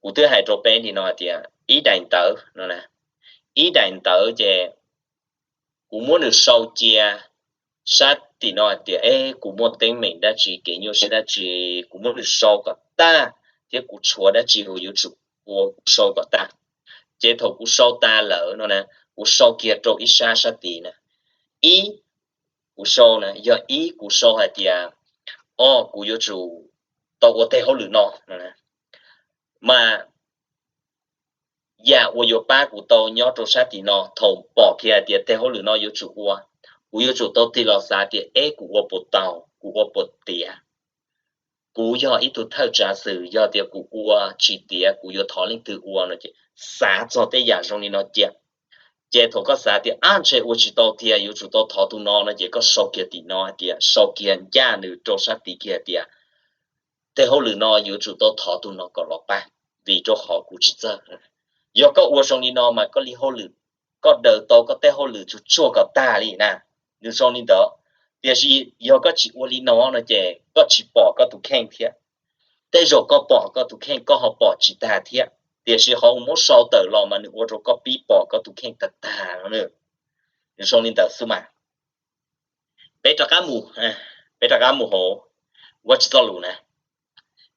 Kuv twb hais rau peb li no hais tias ib daim ntawv no na, ib daim ntawv ces kuv muab nws sau cia sab tim no hais tias, e, kuv muaj teeb meem dab tsi, kev nyuaj siab dab tsi, kuv muab nws sau kom tag, thiab kuv tshuav dab tsi uas yuav tsum ua kuv sau kom tag. Ces thaum kuv sau tas lawm no na, kuv sau kiag rau ib sab sab tid na. Ib, kuv sau na, yog ib kuv sau hais tias, o, kuv yuav tsum tau ua tej hauj lwm no no na. Mas yam uas yuav pab kuv tau nyob rau sab tim no, thaum pom kiag hais tias tej hauj lwm no yuav tsum ua, kuv yuav tsum tau tig los xav tias, e, kuv ua puas tau, kuv ua puas tiav, kuv yog ib tug thawj tsav xwm, yog tias kuv ua tsis tiav kuv yuav thov leej twg ua no ces xav txog tej yam zoo li no cia. Ces thaum koj xav tias ab ntshe ua tsis tau tiag yuav tsum tau thov tus no no ces koj sau kiag tim no hais tias, sau kiag ncaj nws rau sab tid kiag hais tias, tej hauj lwm no yuav tsum tau thov tus no kom los pab, vim rau qhov kuv tsis txawj. Yog koj ua zoo li no mas koj li hauj lwm, koj daws tau koj tej hauj lwm tsuag tsuag kom tag li na. Nws zoo li ntawd. Tiam sis yog koj tsis ua li no no ces koj tsis pom koj tus kheej thiab. Tej zaum koj pom koj tus kheej koj ho pom tsis tag thiab, tiam sis qhov uas muab sau tawm los mas nws ua rau koj pib pom koj tus kheej tag tag no. Nws zoo li ntawd xwb mas. Peb rov qab mus, peb rov qab mus hauv Vajtswv txoj lus na.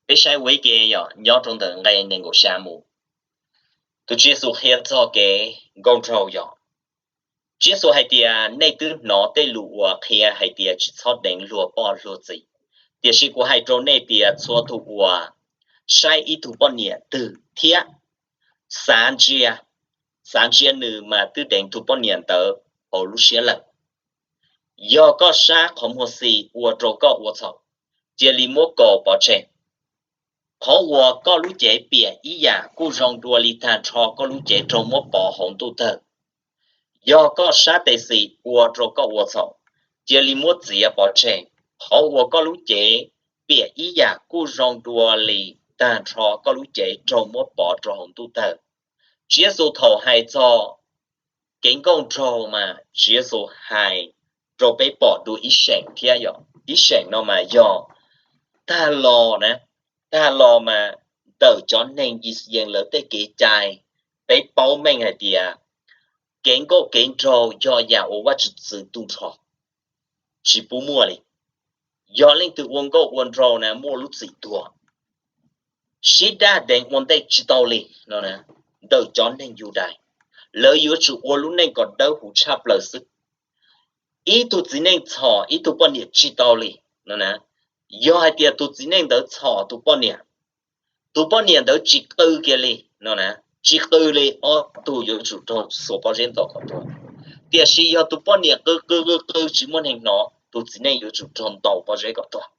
Peb saib ua ib ke yom, nyob rau ntawm nqe nees nkaum xya mus. Tus Tswv Yexus qhia txog kev nkauj nraug yom. Tswv Yexus hais tias, nej twb hnov tej lus uas qhia hais tias tsis txhob deev luag poj luag txiv. Tiam sis kuv hais rau nej tias txhua tus uas saib ib tug poj niam twg thiab xav ntsia, xav ntsia nws mas twb deev tus poj niam ntawd hauv lub siab lawm. Yog koj sab qhov muag xis ua rau koj ua txhaum, cia li muab kaus pov tseg. Qhov uas koj lub cev piam ib yam kuj zoo dua li tag nrho koj lub cev raug muab pov hauv ntuj tawg. Yog koj sab tes xis ua rau koj ua txhaum, cia li muab txiav pov tseg. Qhov uas koj lub cev piam ib yam kuj zoo dua li tag nrho koj lub cev raug muab pov rau hauv ntuj tawg. Tswv Yexus thaum hais txog kev nkauj nraug mas Tswv Yexus hais rau peb pom dua ib seem thiab yom. Ib seem no mas yog tag los na, tag los mas ntawm cov neeg Yixayees lawv tej kev cai, peb paub meej hais tias kev nkauj kev nraug yog yam uas Vajtswv txwv tu nrho, tsis pub muaj li. Yog leej twg ua nkauj ua nraug na muaj lub txim tuag, sib daj deev ua ntej tsis tau li no. Ntawm cov neeg Yudais, lawv yuav tsum ua lub neej kom dawb huv tshaj plaws xwb. Ib tug txiv neej txhom ib tug poj niam tsis tau li no. Yog hais tias tus txiv neej ntawd txhom tus poj niam, tus poj niam ntawd tsis qw kiag li no na, tsis qw li, ob tug yuav tsum raug xuas pob zeb ntaus kom tuag. Tiam sis yog tus poj niam qw qw qw qw tsis muaj neeg hnov, tus txiv neej yuav tsum raug ntaus pob zeb kom tuag.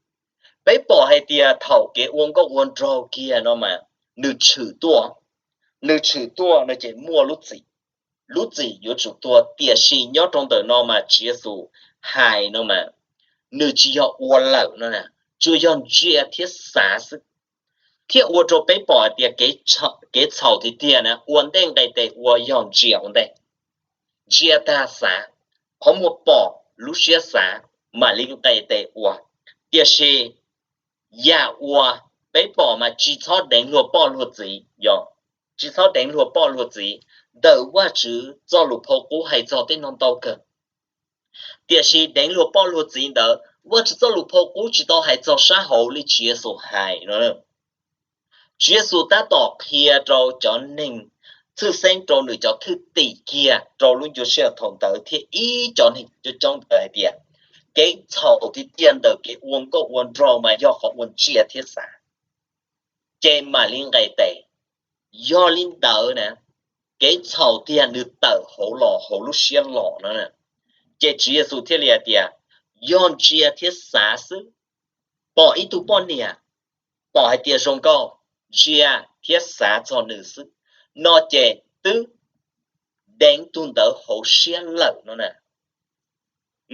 Peb pom hais tias thaum kev ua nkauj ua nraug kiag no mas nws tshwm tuaj, nws tshwm tuaj no ces muaj lub txim, lub txim yuav tsum tuag. Tiam sis nyob rau ntawm no mas Tswv Yexus hais no mas nws tsis yog ua lawm no, tsuas yog ntsia thiab xav xwb. Thiab ua rau peb pom hais tias kev txhaum tiag tiag na ua ntej nqe tes ua yog ntsia ua ntej, ntsia tag xav, qhov muag pom lub siab xav mam li nqe tes ua. Tiam sis yam uas peb pom mas tsis txhob deev luag poj luag txiv yog tsis txhob deev luag poj luag txiv. Ntawm Vajtswv txoj lus phau qub hais txog tej no ntau kawg. Tiam sis deev luag poj luag txiv ntawd Vajtswv txoj lus phau qub tsis tau hais txog sab hauv li Tswv Yexus hais no. Tswv Yexus tab tom qhia rau cov neeg txhwj xeeb rau nws cov thwj tim kiag rau lub ncua sij hawm thaum ntawd thiab ib cov neeg coob coob ntawd hais tias kev txhaum tiag tiag ntawm kev ua nkauj ua nraug mas yog qhov uas ntsia thiab xav, ces mam li nqes tes. Yog li ntawd na, kev txhaum tiag nws tawm hauv los hauv lub siab los no. Ces Tswv Yexus thiaj li hais tias, yog ntsia thiab xav xwb, pom ib tug poj niam, pom hais tias zoo nkauj, ntsia thiab xav txog nws xwb, no ces twb deev tus ntawd hauv siab lawm no na.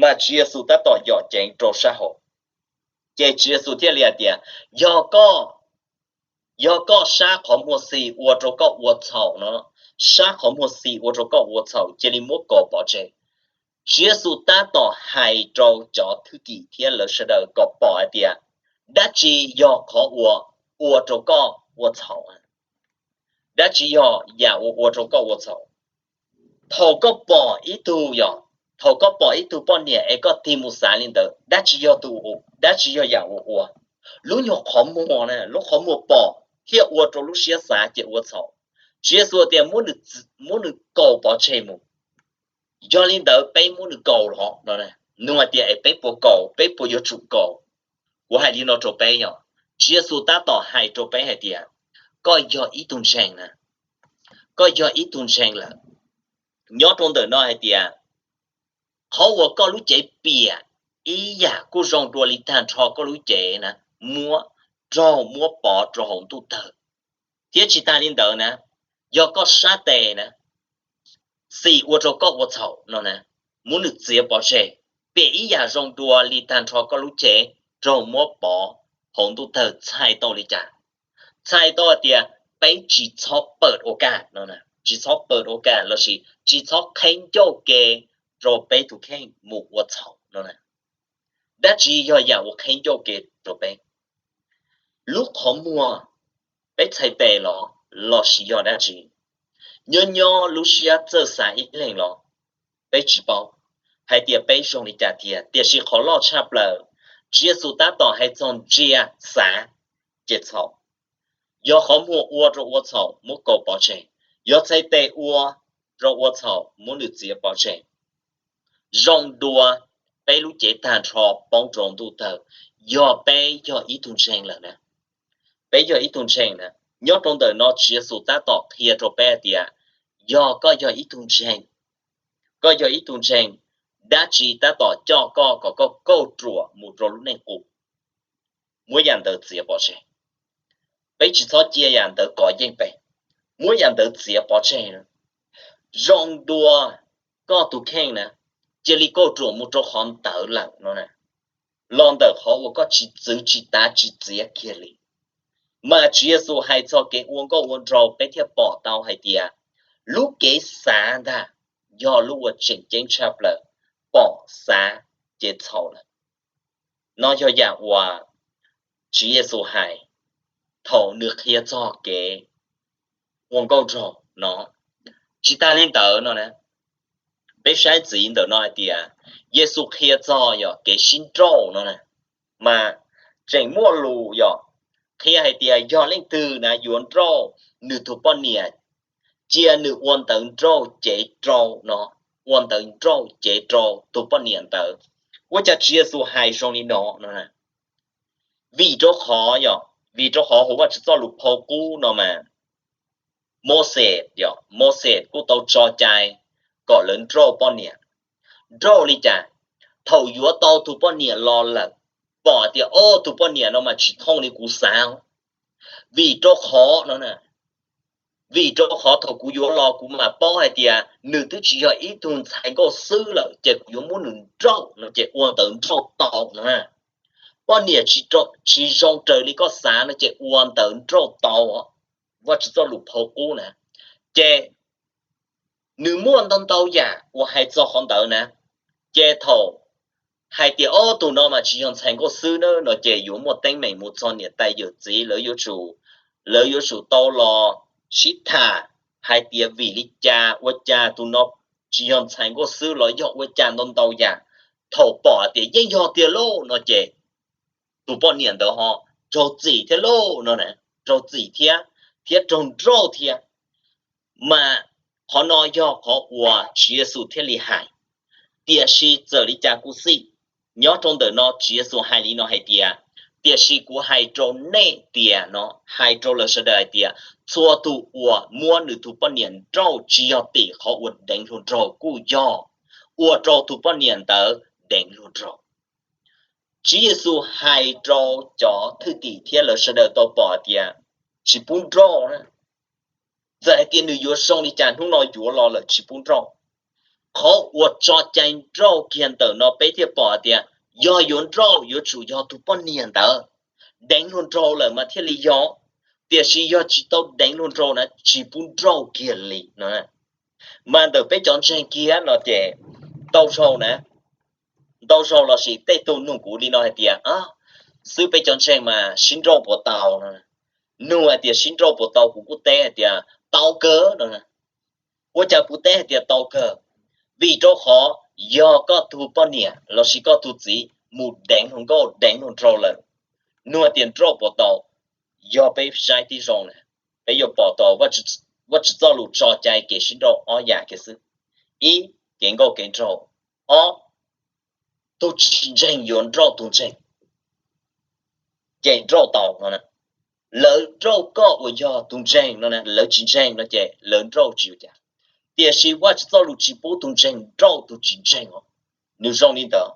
Mas Tswv Yexus tab tom yom ceev rau sab hauv. Ces Tswv Yexus thiaj li hais tias, yog koj, yog koj sab qhov muag xis ua rau koj ua txhaum no, sab qhov muag xis ua rau koj ua txhaum, cia li muab kaus pov tseg. Tswv Yexus tab tom hais rau cov thwj tim thiab lawv sawv daws kom pom hais tias dab tsi yog qhov uas ua rau koj ua txhaum. Dab tsi yog yam uas ua rau koj ua txhaum? Thaum koj pom ib tug yog, thaum koj pom ib tug poj niam es koj tig mus xav li ntawd, dab tsi yog tus, dab tsi yog yam uas ua? Lub nyuag qhov muag na, lub qhov muag pom thiaj ua rau lub siab xav ces ua txhaum. Tswv Yexus tias muab nws kaus pov tseg mus. Yog li ntawd peb muab nws kaus los no. Nws hais tias es peb puas kaus, peb puas yuav tsum kaus? Kuv hais li no rau peb yog, Tswv Yexus tab tom hais rau peb hais tias koj yog ib tug ntseeg na, koj yog ib tug ntseeg lawm. Nyob rau ntawm no hais tias qhov uas koj lub cev piam ib yam kuj zoo dua li tag nrho koj lub cev na, muab raug muab pov rau hauv ntuj tawg. Thiab tsis tas li ntawd na, yog koj sab tes na, xis ua rau koj ua txhaum no na, muab nws txiav pov tseg, piam ib yam zoo dua li tag nrho koj lub cev raug muab pov hauv ntuj tawg txhais tau li cas? Txhais tau hais tias peb tsis txhob pawm ua kaj no, tsis txhob pawm ua kaj lossis tsis txhob qheb ncauj ke rau peb tus kheej mus ua txhaum no. Dab tsi yog yam uas qheb ncauj ke rau peb? Lub qhov muag, peb txhais tes los, lossis yog dab tsi? Nyob nyob lub siab txawj xav ib leeg los? Peb tsis paub hais tias peb zoo li cas tiag, tiam sis qhov loj tshaj plaws, Tswv Yexus tab tom hais txog ntsia, xav, ces txhaum. Yog qhov muag ua rau ua txhaum muab kaus pov tseg, yog txhais tes ua rau ua txhaum muab nws txiav pov tseg. Zoo dua peb lub cev tag nrho poob rau ntuj tawg, yog peb yog ib tug ntseeg lawm na. Peb yog ib tug ntseeg na, nyob rau ntawm no Tswv Yexus tab tom qhia rau peb hais tias yog koj yog ib tug ntseeg, koj yog ib tug ntseeg, dab tsi tab tom coj koj kom koj kauj ruam mus rau lub neej qub? Muab yam ntawd txiav pov tseg. Peb tsis txhob cia yam ntawd kov yeej peb, muab yam ntawd txiav pov tseg. Zoo dua koj tus kheej na, cia li kauj ruam mus rau qhov ntawd lawm no, los ntawm qhov uas koj tsis txwv tsis tav tsis txiav kiag li. Mas Tswv Yexus hais txog kev ua nkauj ua nraug peb thiaj pom tau hais tias lub kev xav ntag yog lub uas tseem ceeb tshaj plaws, pom xav ces txhaum lawm. No yog yam uas Tswv Yexus hais thaum nws qhia txog kev ua nkauj nraug no. Tsis tas li ntawd no, peb saib ntxiv ntawm no hais tias Yexus qhia txog yog kev sib nrauj no na, mas tseem muaj lus yog qhia hais tias yog leej twg na yuav nrauj nws tus poj niam, cia nws ua ntawv nrauj cev rau no, ua ntawv nrauj cev rau tus poj niam ntawd. Ua cas Tswv Yexus hais zoo li no no? Vim rau qhov yog, vim rau qhov hauv Vajtswv txoj lus phau qub no mas Mauxes yog, Mauxes kuj tau tso cai kom lawv nrauj poj niam. Nrauj li cas? Thaum yuav tau tus poj niam los lawm, pom tias o tus poj niam no mas tsis thooj li kuv xav. Vim rau qhov no, vim rau qhov thaum kuv yuav los kuv mam paub hais tias nws twb tsis yog ib tug ntxhais nkauj xwb lawm ces kuv yuav muab nws nrauj no ces ua ntawv nrauj tau no. Poj niam tsis zoo raws li koj xav no ces ua ntawv nrauj tau. Vajtswv txoj lus phau qub na, ces nws muaj ntau ntau yam uas hais txog qhov ntawd na. Ces thaum hais tias ob tug no mas tsis yog ntxhais nkauj xwb na no ces yuav muaj teeb meem mus txog niam tais yawm txiv, lawv yuav tsum, lawv yuav tsum tau los sib tham hais tias vim li cas ua cas tus no tsis yog ntxhais nkauj xwb los yog ua cas ntau ntau yam. Thaum pom tias yeej yog tiag lauj no ces tus poj niam ntawd ho raug txim thiab lauj no, raug txim thiab, thiab raug nrauj thiab. Mas qhov no yog qhov uas Tswv Yexus thiaj li hais. Tiam sis txawm li cas kuj xij, nyob rau ntawm no Tswv Yexus hais li no hais tias, tiam sis kuv hais rau nej tias no, hais rau lawv sawv daws hais tias, txhua tus uas muab nws tus poj niam nrauj tsis yog tim qhov uas deev hluas nraug kuj yog ua rau tus poj niam ntawd deev hluas nraug. Tswv Yexus hais rau cov thwj tim thiab lawv sawv daws tau pom tias tsis pub nrauj na. Txawm hais tias nws yuav zoo li cas hnub no yuav los lawm tsis pub nrauj. Qhov uas tso cai nrauj kiag ntawm no peb thiaj pom tias yog yuav nrauj yuav tsum yog tus poj niam ntawd deev hluas nraug lawm mas thiaj li yog, tiam sis yog tsis tau deev hluas nraug na tsis pub nrauj kiag li no. Mas ntawm peb cov ntseeg kiag no ces ntau zaug na, ntau zaug los sis tej tug nug kuv li no hais tias, xwb peb cov ntseeg mas sib nrauj puas tau no. Nug hais tias sib nrauj puas tau, kuv kuj teb hais tias tau kawg no. Ua cas kuv teb hais tias tau kawg? Vim rau qhov yog koj tus poj niam los sis koj tus txiv mus deev hluas nkauj deev hluas nraug lawm, nug hais tias nrauj puas tau, yog peb saib tib zoo na, peb yuav pom tau Vajtswv txoj lus tso cai kev sib nrauj ob yam kiag xwb. Ib, kev nkauj kev nraug. Ob, tus tsis ntseeg yuav nrauj tus ntseeg, ces nrauj tau no. Lawv nrauj koj uas yog tus ntseeg no, lawv tsis ntseeg no ces lawv nrauj tsis ua cas. Tiam sis Vajtswv txoj lus tsis pub tus ntseeg nrauj tus tsis ntseeg os. Nws zoo li ntawd,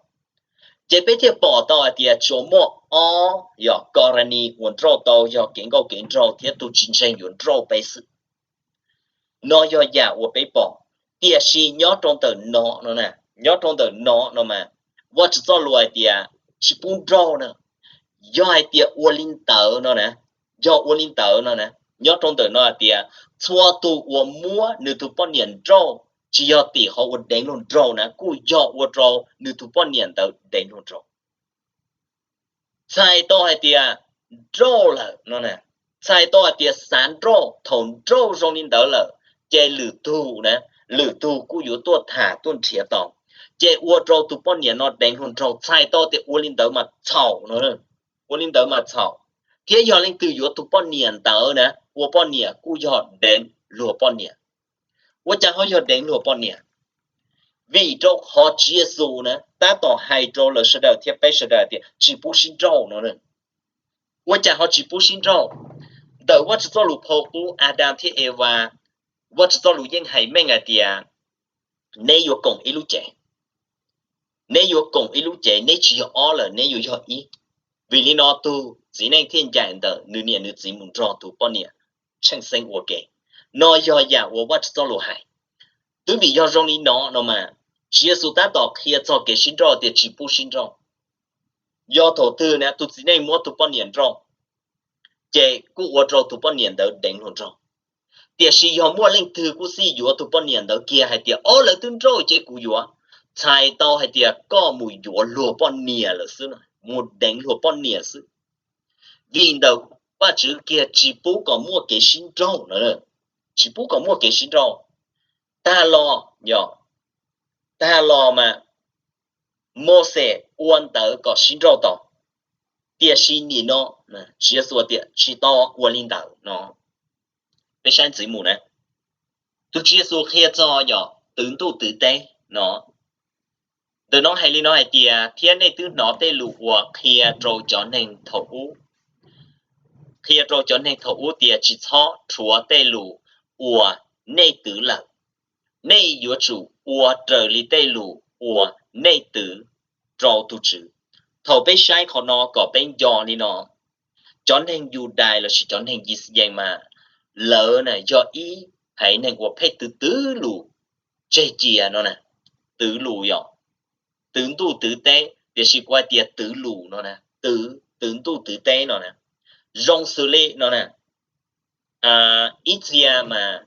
ces peb thiaj pom tau hais tias tsuas muaj ob yog korani uas nrauj tau yog kev nkauj kev nraug thiab tus tsis ntseeg yuav nrauj peb xwb. No yog yam uas peb pom. Tiam sis nyob rau ntawm no no, nyob rau ntawm no no mas Vajtswv txoj lus hais tias tsis pub nrauj na. Yog hais tias ua li ntawd no na, yog ua li ntawd no na, nyob rau ntawm no hais tias txhua tus uas muab nws tus poj niam nrauj tsis yog tim qhov uas deev hluas nraug na kuj yog ua rau nws tus poj niam ntawd deev hluas nraug. Txhais tau hais tias nrauj lawm no, txhais tau hais tias xav nrauj, thaum nrauj zoo li ntawd lawm ces lwm tus na, lwm tus kuj yuav tuaj tham tuaj nrhiav tau, ces ua rau tus poj niam no deev hluas nraug. Txhais tau tias ua li ntawd mas txhaum no, ua li ntawd mas txhaum. Thiab yog leej twg yuav tus poj niam ntawd na ua poj niam kuj yog deev luag poj niam. Ua cas ho yog deev luag poj niam? Vim rau qhov Tswv Yexus na tab tom hais rau lawv sawv daws thiab peb sawv daws tias tsis pub sib nrauj no. Ua cas ho tsis pub sib nrauj? Ntawm Vajtswv txoj lus phau qub Adas thiab Evas, Vajtswv txoj lus yeej hais meej hais tias neb yuav koom ib lub cev. Neb yuav koom ib lub cev, neb tsis yog ob lawm, neb yuav yog ib. Vim li no tus txiv neej thiaj ncaim ntawm nws niam nws txiv mus nrog tus poj niam tsheej xeeb ua ke. No yog yam uas Vajtswv txoj lus hais. Twb vim yog zoo li no no mas Tswv Yexus tab tom qhia txog kev sib nrauj tias tsis pub sib nrauj. Yog thaum twg na tus txiv neej muab tus poj niam nrauj, ces kuj ua rau tus poj niam ntawd deev hluas nraug. Tiam sis yog muaj leej twg kuj xij yuav tus poj niam ntawd kiag hais tias ob lawv twb nrauj ces kuv yuav, txhais tau hais tias koj mus yuav luag poj niam lawm xwb, mus deev luag poj niam xwb. Vim ntawm Vajtswv kiag tsis pub kom muaj kev sib nrauj na, tsis pub kom muaj kev sib nrauj. Tag los, yog, tag los mas Mauxes ua ntawv kom sib nrauj tau, tiam sis nim no Tswv Yexus tias tsis tau ua li ntawd no. Peb saib ntxiv mus na, tus Tswv Yexus qhia txog yog twv ntuj twv teb no. Ntawm no hais li no hais tias thiab nej twb hnov tej lus uas qhia rau cov neeg thaum ub, qhia rau cov neeg thaum ub tias tsis txhob rhuav tej lus uas nej twv lawm. Nej yuav tsum ua raws li tej lus uas nej twv rau tus Tswv. Thaum peb saib qhov no kom peb nco li no, cov neeg Yudais lossis cov neeg Yixayees mas lawv na yog ib phaiv neeg uas pheej twv twv lus tseg cia no na, twv lus yog twv ntuj twv teb, tiam sis kuv hais tias twv lus no na, twv, twv ntuj twv teb no na, zoo xws li no na, ib txhia mas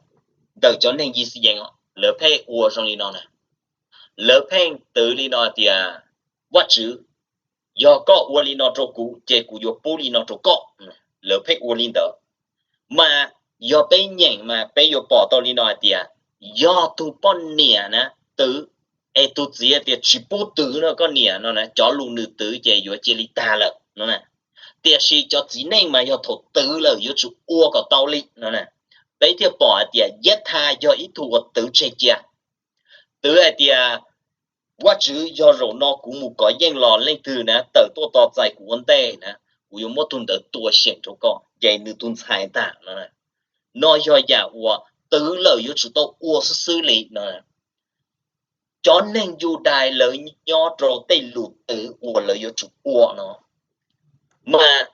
ntawm cov neeg Yixayees lawv pheej ua zoo li no na, lawv pheej twv li no tias, Vajtswv, yog koj ua li no rau kuv ces kuv yuav pub li no rau koj. Lawv pheej ua li ntawd. Mas Yog peb nyeem mas peb yuav pom tau li no hais tias, yog tus poj niam na twv, es tus txiv hais tias tsis pub twv no koj niam no na, cov lus nws twv ces yuav cia li tag lawm no na. Tiam sis cov txiv neej mas yog thaum twv lawm yuav tsum ua kom tau li no na. Peb thiaj pom hais tias Yeb Thas yog ib tug uas twv tseg cia, twv hais tias, Vajtswv, yog zaum no kuv mus kov yeej los leej twg na tawm tuaj tos txais kuv ua ntej na, kuv yuav muab tus ntawd tua xyeem rau koj, ces nws tus ntxhais ntag no. No yog yam uas twv lawm yuav tsum tau ua xwb xwb li no. Cov neeg Yudais lawv nyob rau tej lus twv uas lawv yuav tsum ua no, mas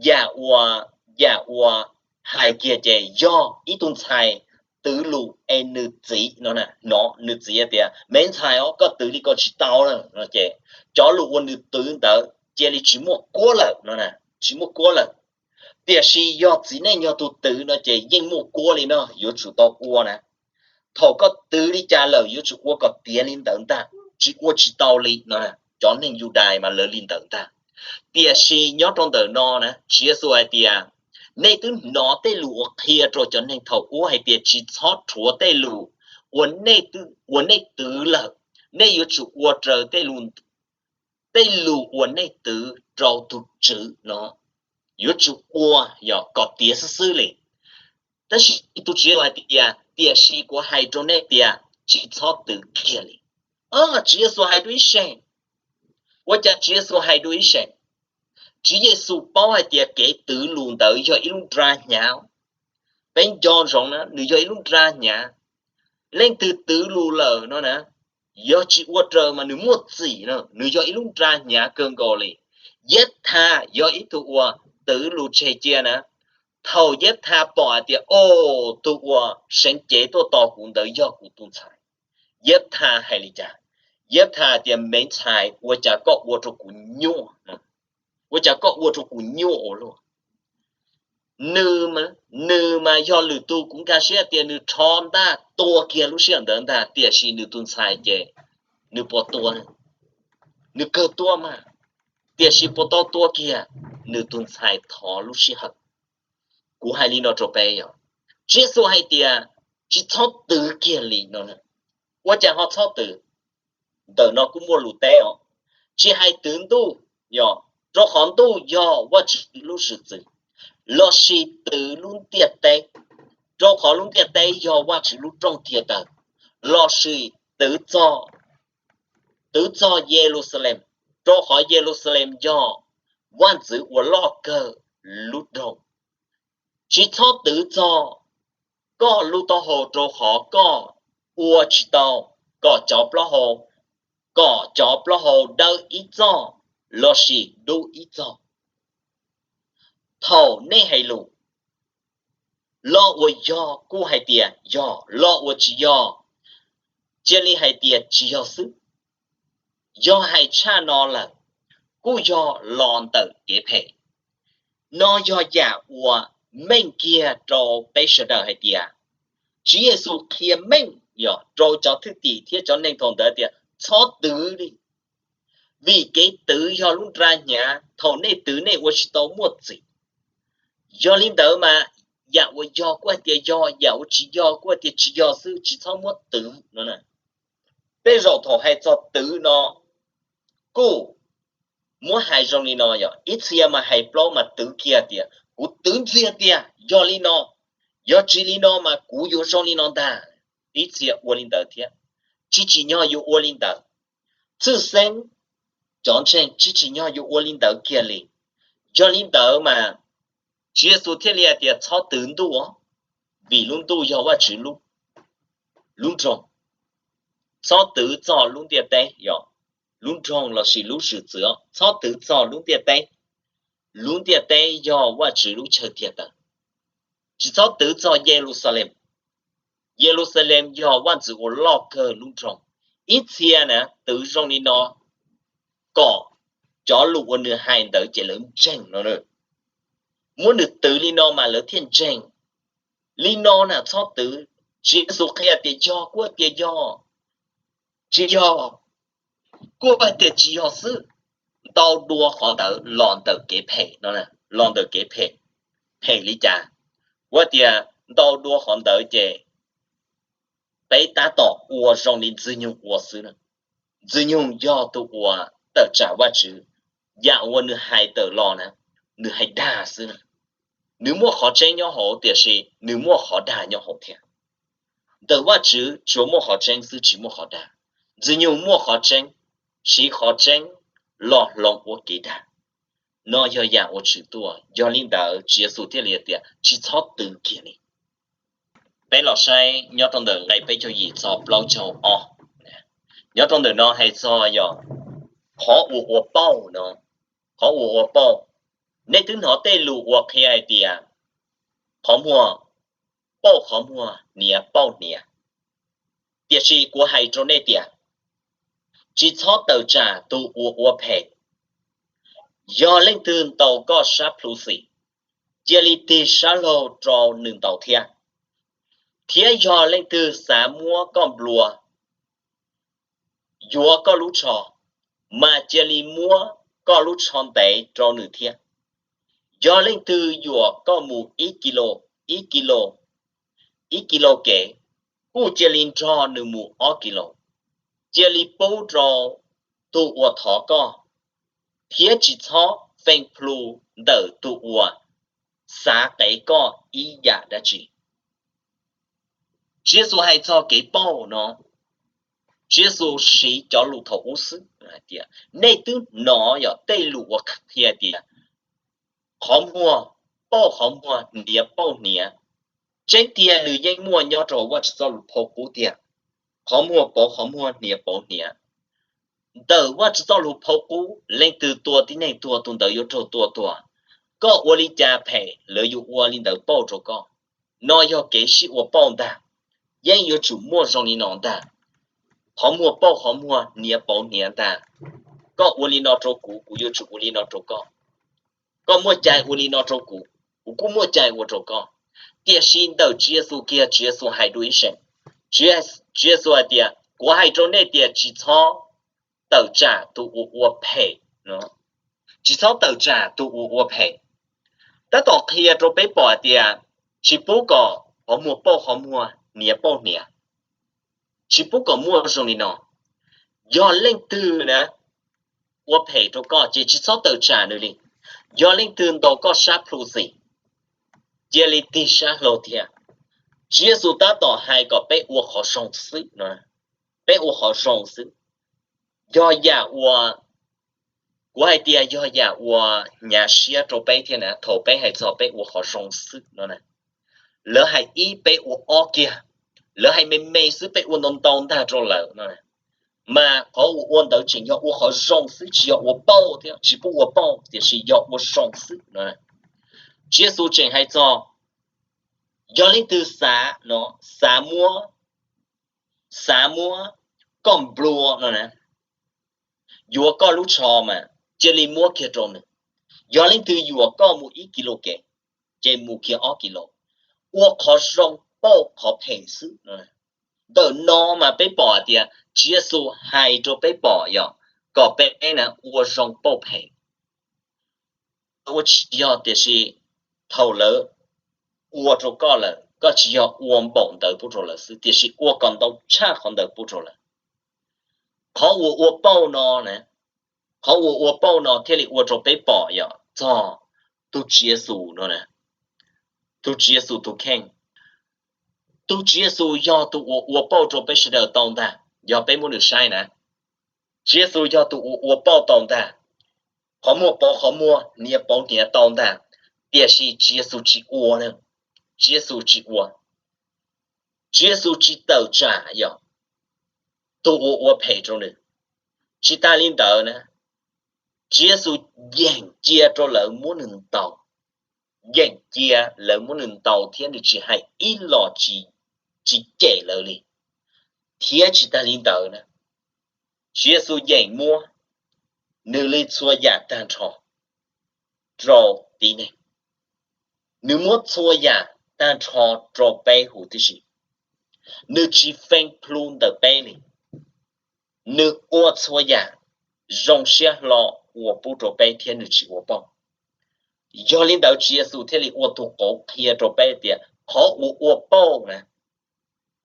yam uas, yam uas hais kiag ces yog ib tug ntxhais twv lus es nws txiv no, no nws txiv tias, Me ntxhais os, koj twv li ko tsis tau lawm no ces cov lus uas nws twv ntawd cia li tsis muaj kuab lawm no, tsis muaj kuab lawm. Tiam sis yog txiv neej yog tus twv no ces yeej muaj kuab li no, yuav tsum tau ua na. Thaum koj twv li cas lawm yuav tsum ua kom tiav li ntawd ntag, tsis ua tsis tau li no. Cov neeg Yudais mas lawv li ntawd ntag. Tiam sis nyob rau ntawm no na, Tswv Yexus hais tias, nej twb hnov tej lus uas qhia rau cov neeg thaum ub hais tias, tsis txhob rhuav tej lus uas, uas nej twv lawm, nej yuav tsum ua raws tej lus uas nej twv rau tus Tswv no. Yuav tsum ua kom tiav xwb xwb li. Tab sis tus Tswv Yexus hais tias, tiam sis kuv hais rau nej tias, tsis txhob twv kiag li. Tswv Yexus hais dua ib seem. Ua cas Tswv Yexus hais dua ib seem? Tswv Yexus paub hais tias kev twv lus ntawd yog ib lub nra hnyav. Peb nco ntsoov na, nws yog ib lub nra hnyav. Leej twg twv lus lawm no na, yog tsis ua raws mas nws muaj txim no, nws yog ib lub nra hnyav kawg nkaus li. Yeb Thas yog ib tug uas twv lus tseg cia na. Thaum Yeb Thas pom hais tias, o, tus uas seev cev tuaj tos kuv ntawd yog kuv tus ntxhais, Yeb Thas hais li cas? Yeb Thas tias, me ntxhais, ua cas koj ua rau kuv nyuaj, ua cas koj ua rau kuv nyuaj ua luaj? Nws, nws mas yog lwm tus kuv nkag siab tias nws rho ntaj tua kiag lub sij hawm ntawd ntag, tiam sis nws tus ntxhais ces nws puas tua? Nws kawg tua mas, tiam sis puas tau tua kiag? Nws tus ntxhais thov lub sij hawm. Kuv hais li no rau peb yog, Tswv Yexus hais tias, tsis txhob twv kiag li no. Ua cas ho txhob twv? Ntawm no kuj muaj lus teb os, tsis hais twv ntuj, yog rau qhov ntuj yog Vajtswv lub zwm txwv, lossis twv lub ntiaj teb, rau qhov lub ntiaj teb yog Vajtswv lub rooj tiag taw, lossis twv txog, twv txog Yeluxalees, rau qhov Yeluxalees yog vaj ntxwv uas loj kawg lub nroog. Tsis txhob twv txog koj lub taub hau, rau qhov koj ua tsis tau kom cov plaub hau, kom cov plaub hau dawb ib txoj lossis dub ib txoj. Thaum nej hais lus, lo uas yog kuj hais tias yog, lo uas tsis yog cia li hais tias tsis yog xwb. Yog hais tshaj no lawm, kuj yog los ntawm kev phem. No yog yam uas meej kiag rau peb sawv daws hais tias, Tswv Yexus qhia meej yog rau cov thwj tim thiab cov neeg thaum ntawd tias txhob twv li, vim kev twv yog lub nra hnyav, thaum nej twv nej ua tsis tau muaj txim. Yog li ntawd mas yam uas yog kuj hais tias yog, yam uas tsis yog kuj hais tias tsis yog xwb, tsis txhob muab twv no. Tej zaum thaum hais txog twv no, kuj muab hais zoo li no yog, ib txhia mas hais plaub mas twv kiag tias kuv twv ntxiag tiag, yog li no, yog tsis li no mas kuv yuav zoo li no ntag. Ib txhia ua li ntawd thiab, tsis tsim nyog yuav ua li ntawd. Txhwj xeeb cov ntseeg tsis tsim nyog yuav ua li ntawd kiag li. Yog li ntawd mas Tswv Yexus thiaj li hais tias txhob twv ntuj, vim lub ntuj yog Vajtswv lub nroog. Txhob twv txog lub ntiaj teb, yog lub nroog lossis lub zwm txwv, txhob twv txog lub ntiaj teb. Lub ntiaj teb yog Vajtswv lub chaw tiag taw. Tsis txhob twv txog Yeluxalees. Yeluxalees yog vaj ntxwv uas loj kawg lub nroog. Ib txhia na twv zoo li no kom cov lus uas nws hais ntawd ces lawv ntseeg no. Muab nws twv li no mas lawv thiaj ntseeg. Li no na txhob twv. Tswv Yexus qhia tias yog kuj tias yog, tsis yog kuj tias tsis yog xwb. Ntau dua qhov ntawd los ntawm kev phem no, los ntawm kev phem. Phem li cas? Ua tias ntau dua qhov ntawd ces peb tab tom ua zoo li Ntxwg Nyoog ua xwb na. Ntxwg Nyoog yog tus uas tawm tsam Vajtswv, yam uas nws hais tawm los na, nws hais dag xwb na. Nws muaj qhov tseeb nyob hauv tiam sis nws muaj qhov dag nyob hauv thiab. Ntawm Vajtswv tsuas muaj qhov tseeb xwb tsis muaj qhov dag. Ntxwg Nyoog muaj qhov tseeb, siv qhov tseeb los hloov ua kev dag. No yog yam uas tshwm tuaj, yog li ntawd Tswv Yexus thiaj li tias tsis txhob twv kiag li. Peb los saib nyob rau ntawm nqe peb caug yim txog plaub caug ob. Nyob rau ntawm no hais txog yog qhov uas ua pauj no, qhov uas ua pauj. Nej twb hnov tej lus uas qhia hais tias qhov muag pauj qhov muag, hniav pauj hniav. Tiam sis kuv hais rau nej tias, tsis txhob tawm tsam tus uas ua phem. Yog leej twg ntaus koj sab plhu xim, cia li tig sab laug rau nws ntaus thiab. Thiab yog leej twg xav muab koj nplua yuav koj lub tsho, mas cia li muab koj lub tsho ntev rau nws thiab. Yog leej twg yuam koj mus ib kis lus, ib kis lus, ib kis lus kev, kuj cia li nrog nws mus ob kis lus. Cia li pub rau tus uas thov koj, thiab tsis txhob fee plhu ntawm tus uas xav qev koj ib yam dab tsi. Tswv Yexus hais txog kev pauj no, Tswv Yexus siv cov lus thaum ub xwb hais tias, nej twb hnov yog tej lus uas qhia tias qhov muag pauj qhov muag, hniav pauj hniav. Tseeb tiag nws yeej muaj nyob rau Vajtswv txoj lus phau qub tiag, qhov muag pauv qhov muag, hniav pauv hniav. Ntawm Vajtswv txoj lus phau qub, leej twg tua tib neeg tuag, tus ntawd yuav raug tua tuag. Koj ua li cas phem, lawv yuav ua li ntawd pauj rau koj. No yog kev sib ua pauj ntag, yeej yuav tsum muaj zoo li no ntag. Qhov muag pauj qhov muag, hniav pauv hniav ntag. Koj ua li no rau kuv, kuv yuav tsum ua li no rau koj. Koj muaj cai ua li no rau kuv, kuv kuj muaj cai ua rau koj. Tiam sis ntawm Tswv Yexus kiag, Tswv Yexus hais dua ib seem. Tswv Yexus hais tias, kuv hais rau nej tias tsis txhob tawm tsam tus uas ua phem. Tsis txhob tawm tsam tus uas ua phem. Tab tom qhia rau peb pom hais tias tsis pub kom qhov muag pauj qhov muag, hniav pauj hniav. Tsis pub kom muaj zoo li no. Yog leej twg na ua phem rau koj ces tsis txhob tawm tsam nws li. Yog leej twg ntaus koj sab plhu xim, cia li tig sab laug thiab. Tswv Yexus tab tom hais kom peb ua qhov zoo xwb no. Peb ua qhov zoo xwb. Yog yam uas, kuv hais tias yog yam uas hnyav siab rau peb thiab na, thaum peb hais txog peb ua qhov zoo xwb no na. Lawv hais ib peb ua ob kiag, lawv hais me me xwb peb ua ntau ntau ntag rau lawm no. Mas qhov uas ua ntawd tseem yog ua qhov zoo xwb, tsis yog ua pauj thiab, tsis pub ua pauj, tiam sis yog ua zoo xwb no. Tswv Yexus tseem hais txog, yog leej twg xav no, xav muab, xav muab koj nplua no na, yuav koj lub tsho mas cia li muab kiag rau nws. Yog leej twg yuam koj mus ib kis lus kev, ces mus kiag ob kis lus. Ua qhov zoo pauj qhov phem xwb no. Ntawm no mas peb pom hais tias Tswv Yexus hais rau peb pom yog kom peb na ua zoo pauj phem. Ua tsis yog, tiam sis thaum lawv ua rau koj lawm, koj tsis yog ua npaum ntawd pub rau lawv xwb, tiam sis ua kom ntau tshaj qhov ntawd pub rau lawv. Qhov uas ua pauj no na, qhov uas ua pauj no thiaj li ua rau peb pom yog txog tus Tswv Yexus no na, tus Tswv Yexus tus kheej. Tus Tswv Yexus yog tus uas ua pauj rau peb sawv daws tau ntag, yog peb muab nws saib na. Tswv Yexus yog tus uas ua pauj tau ntag, qhov muag pauv qhov muag, hniav pauv hniav tau ntag, tiam sis Tswv Yexus tsis ua na. Tswv Yexus tsis ua. Tswv Yexus tsis tawm tsam yog tus uas ua phem rau nws. Tsis tas li ntawd na, Tswv Yexus yeem cia rau lawv muab nws ntaus, yeem cia lawv muab nws ntaus thiab nws tsis hais ib los, tsis cem lawv li. Thiab tsis tas li ntawd na, Tswv Yexus yeem muab nws li txhua yam tag nrho rau tib neeg. Nws muab txhua yam tag nrho rau peb huv tib si. Nws tsis fee plhu ntawm peb li. Nws ua txhua yam zoo siab hlo ua pub rau peb thiab nws tsis ua pauj. Yog li ntawd Tswv Yexus thiaj li ua tus qauv qhia rau peb tias qhov uas ua pauj na,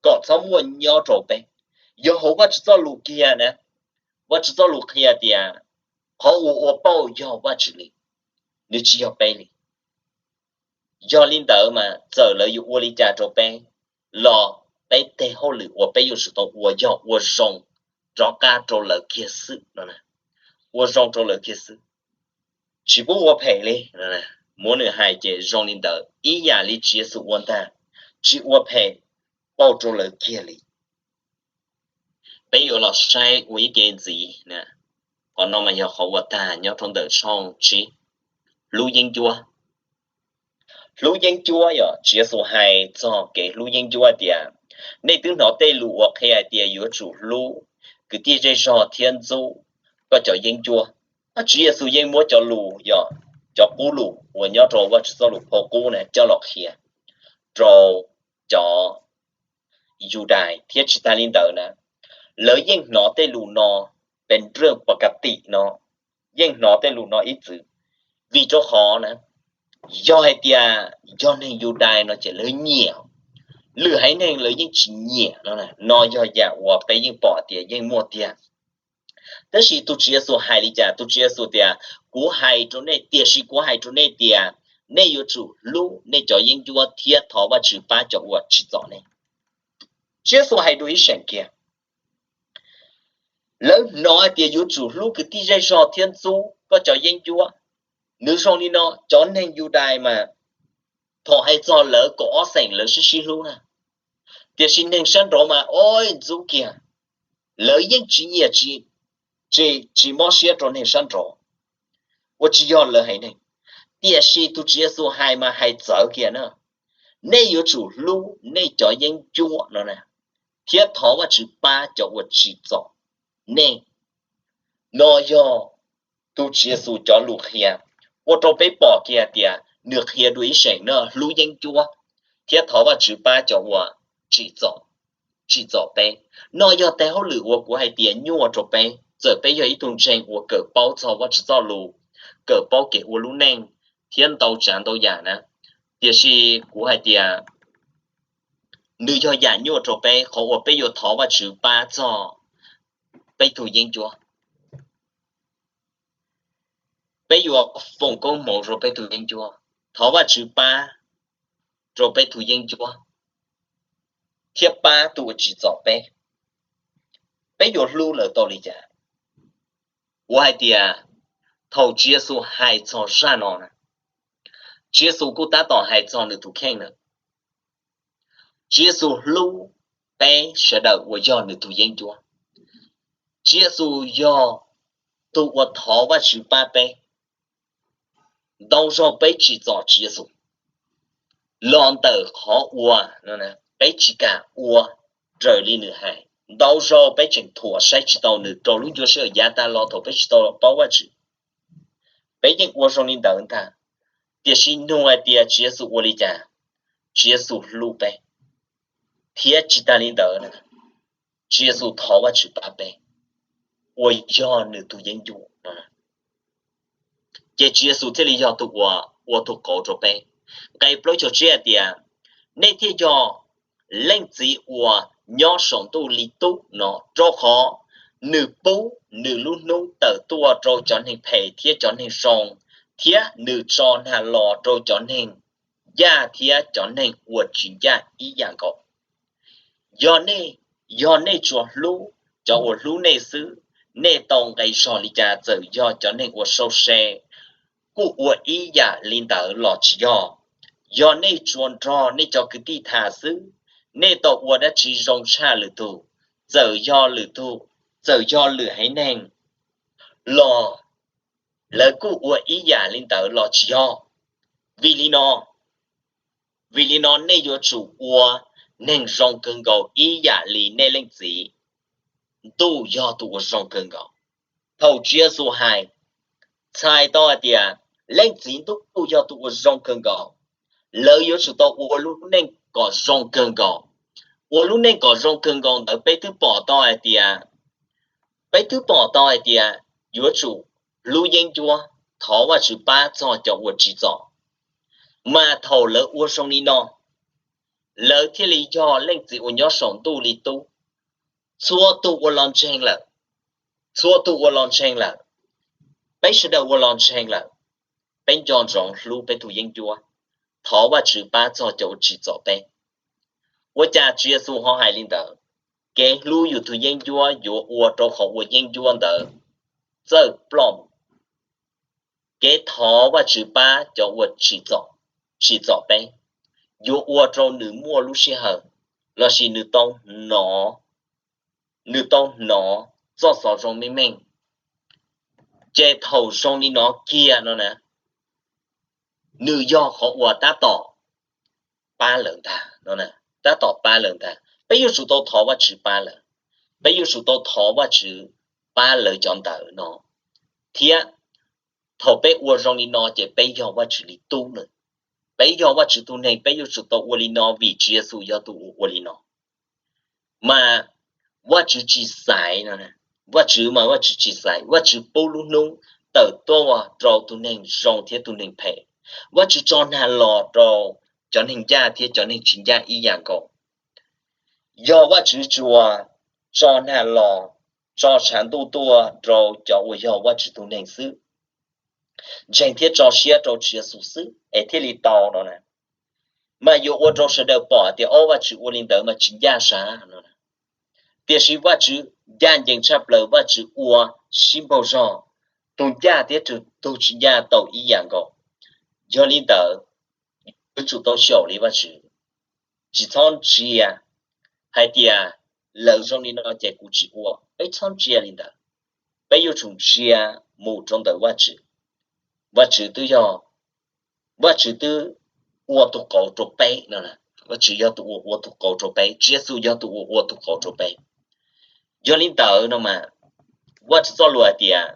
kom txhob muaj nyob rau peb. Yog hauv Vajtswv txoj lus kiag na, Vajtswv txoj lus qhia tias qhov uas ua pauj yog Vajtswv li, nws tsis yog peb li. Yog li ntawd mas txawm lawv yuav ua li cas rau peb los peb tej hauj lwm uas peb yuav tsum tau ua yog ua zoo rov qab rau lawv kiag xwb no, ua zoo rau lawv kiag xwb, tsis pub ua phem li. Muab nws hais ces zoo li ntawd ib yam li Tswv Yexus ua ntag, tsis ua phem pauj rau lawv kiag li. Peb yuav los saib ua ib ke ntxiv. Qhov no mas yog qhov uas tag nyob rau ntawm tshooj tsib, hlub yeeb ncuab. Hlub yeeb ncuab yog Tswv Yexus hais txog kev hlub yeeb ncuab tias, nej twb hnov tej lus uas qhia hais tias yuav tsum hlub kwv tij zej zog thiab ntxub koj cov yeeb ncuab. Tswv Yexus yeej muab cov lus yog cov qub lus uas nyob rau Vajtswv txoj lus phau qub na coj los qhia rau cov Yudais thiab tsis tas li ntawd na, lawv yeej hnov tej lus no pes nraj pas ka tim no, yeej hnov tej lus no ib txwm. Vim rau qhov na, yog hais tias yog neeg Yudais no ces lawv nyiam, lwm haiv neeg lawv yeej tsis nyiam no. No yog yam uas peb yeej pom tias yeej muaj tiag. Tab sis tus Tswv Yexus hais li cas? Tus Tswv Yexus tias, kuv hais rau nej, tiam sis kuv hais rau nej tias nej yuav tsum hlub nej cov yeeb ncuab thiab thov Vajtswv pab cov uas tsim txom nej. Tswv Yexus hais dua ib seem kiag, lawv hnov hais tias yuav tsum hlub kwv tij zej zog thiab ntxub koj cov yeeb ncuab. Nws zoo li no, cov neeg Yudais mas thaum hais txog lawv kaum ob xeem lawv sib sib hlub na, tiam sis neeg sab nraud mas ua ntxub kiag, lawv yeej tsis nyiam, tsis mob siab rau neeg sab nraud uas tsis yog lawv haiv neeg. Tiam sis tus Tswv Yexus hais mas hais txawv kiag na, nej yuav tsum hlub nej cov yeeb ncuab no na, thiab thov Vajtswv pab cov uas tsim txom nej. No yog tus Tswv Yexus cov lus qhia, ua rau peb pom kiag tias nws qhia dua ib seem na, hlub yeeb ncuab thiab thov Vajtswv pab cov uas tsim txom peb. No yog tej hauj lwm uas kuv hais tias nyuaj rau peb, txawm peb yog ib tug ntseeg uas kawm paub txog Vajtswv txoj lus, kawm paub kev ua lub neej thiab ntau tsav ntau yam na, tiam sis kuv hais tias nws yog yam nyuaj rau peb qhov uas peb yuav thov Vajtswv pab txog peb tug yeeb ncuab. Peb yuav foom koob hmoov rau peb tug yeeb ncuab, thov Vajtswv pab rau peb tug yeeb ncuab thiab pab tus uas tsim txom peb. Peb yuav hlub lawv tau li cas? Kuv hais tias thaum Tswv Yexus hais txog zaj no na, Tswv Yexus kuj tab tom hais txog nws tus kheej na. Tswv Yexus hlub peb sawv daws uas yog nws tus yeeb ncuab. Tswv Yexus yog tus uas thov Vajtswv pab peb. Ntau zaug peb tsim txom Tswv Yexus los ntawm qhov uas peb tsis kam ua raws li nws hais. Ntau zaug peb tseem thuam saib tsis taus nws rau lub ncua sij hawm yav tag los thaum peb tsis tau paub Vajtswv. Peb yeej ua zoo li ntawd ntag, tiam sis nug hais tias Tswv Yexus ua li cas? Tswv Yexus hlub peb, thiab tsis tas li ntawd, Tswv Yexus thov Vajtswv pab peb uas yog nws tus yeeb ncuab. Ces Tswv Yexus thiaj li yog tus uas ua tus qauv rau peb. Nqe plaub caug tsib hais tias, nej thiaj yog leej txiv uas nyob saum ntuj li tub no, rau qhov nws pub nws lub hnub tawm tuaj rau cov neeg phem thiab cov neeg zoo, thiab nws tso nag los rau cov neeg ncaj thiab cov neeg uas tsis ncaj ib yam nkaus. Yog nej, yog nej tsuas hlub cov uas hlub nej xwb, nej tau nqe zog li cas? Txawm yog cov neeg uas sau se kuj ua ib yam li ntawd los tsis yog? Yog nej tsuas nrog nej cov kwv tij tham xwb, nej tau ua dab tsi zoo tshaj lwm tus? Txawm yog lwm tus, txawm yog lwm haiv neeg los lawv kuj ua ib yam li ntawd los tsis yog? Vim li no, vim li no nej yuav tsum ua neeg zoo kawg nkaus ib yam li nej Leej Txiv Ntuj yog tus uas zoo kawg nkaus. Thaum Tswv Yexus hais, txhais tau hais tias Leej Txiv Ntuj yog tus uas zoo kawg nkaus, lawv yuav tsum tau ua lub neej kom zoo kawg nkaus. Ua lub neej kom zoo kawg nkaus ntawd peb twb pom tau hais tias, peb twb pom tau hais tias yuav tsum hlub yeeb ncuab, thov Vajtswv pab txog cov uas tsim txom. Mas thaum lawv ua zoo li no, lawv thiaj li yog Leej Txiv uas nyob saum ntuj li tub. Txhua tus ua los ntseeg lawm, txhua tus ua los ntseeg lawm, peb sawv daws ua los ntseeg lawm, peb nco ntsoov hlub peb tus yeeb ncuab, thov Vajtswv pab txog cov uas tsim txom peb. Ua cas Tswv Yexus ho hais li ntawd? Kev hlub yus tus yeeb ncuab yuav ua rau qhov uas yeeb ncuab ntawd txawj ploj mus. Kev thov Vajtswv pab cov uas tsim txom peb yuav ua rau nws muaj lub sij hawm lossis nws tau hnov, nws tau hnov txoj xov zoo meej meej. Ces thaum zoo li no kiag no na, nws yog qhov uas tab tom pab lawv ntag no, tab tom pab lawv ntag. Peb yuav tsum tau thov Vajtswv pab lawv, peb yuav tsum tau thov Vajtswv pab lawv cov ntawd no. Thiab thaum peb ua zoo li no ces peb yog Vajtswv li tub lawm, peb yog Vajtswv tus neeg, peb yuav tsum tau ua li no vim Tswv Yexus yog tus uas ua li no. Mas Vajtswv tsis xaiv no, Vajtswv mas Vajtswv tsis xaiv, Vajtswv pub lub hnub tawm tuaj rau tus neeg zoo thiab tus neeg phem. Vajtswv tso nag los rau cov neeg ncaj thiab cov neeg tsis ncaj ib yam nkaus. Yog Vajtswv tsuas tso nag los, tso tshav ntuj tuaj rau cov uas yog Vajtswv tus neeg xwb, ntseeg thiab tso siab rau Tswv Yexus xwb es thiaj li tau no na. Mas yuav ua rau sawv daws pom tias, o, Vajtswv ua li ntawd mas tsis ncaj sav no. Tiam sis Vajtswv ncaj ncees tshaj plaws, Vajtswv ua sib npaug zog, tus ncaj thiab tus tsis ncaj tau ib yam nkaus. Yog li ntawd, yuav tsum tau xyaum li Vajtswv, tsis txhob ntsia hais tias lawv zoo li no ces kuv tsis ua. Peb txhob ntsia li ntawd, peb yuav tsum ntsia mus rau ntawm Vajtswv. Vajtswv twb yog, Vajtswv twb ua tus qauv rau peb no, Vajtswv yog tus uas ua tus qauv rau peb, Tswv Yexus yog tus uas ua tus qauv rau peb. Yog li ntawd no mas, Vajtswv txoj lus hais tias,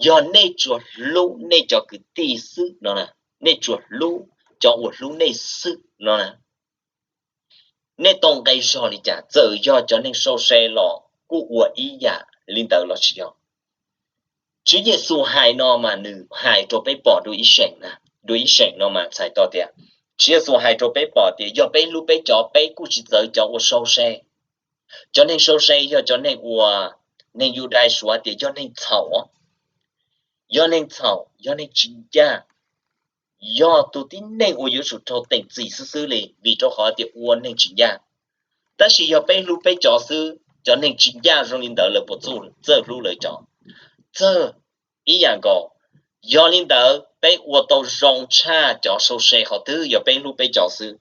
yog nej tsuas hlub nej cov kwv tij xwb no, nej tsuas hlub cov uas hlub nej xwb no na, nej tau nqe zog li cas? Txawm yog cov neeg sau se los kuj ua ib yam li ntawd los tsis yog? Tswv Yexus hais no mas nws hais rau peb pom dua ib seem, dua ib seem no mas txhais tau tias, Tswv Yexus hais rau peb pom tias yog peb hlub peb cov, peb kuj tsis txawv cov uas sau se. Cov neeg sau se yog cov neeg uas neeg Yudais suav tias yog neeg txhaum, yog neeg txhaum, yog neeg tsis ncaj, yog tus tib neeg uas yuav tsum raug teem txim xwb xwb li vim rau qhov tias ua neeg tsis ncaj. Tab sis yog peb hlub peb cov xwb, cov neeg tsis ncaj zoo li ntawd lawv puas txawj hlub lawv cov? Txawj ib yam nkaus. Yog li ntawd peb ua tau zoo tshaj cov sau se qhov twg? Yog peb hlub peb cov xwb,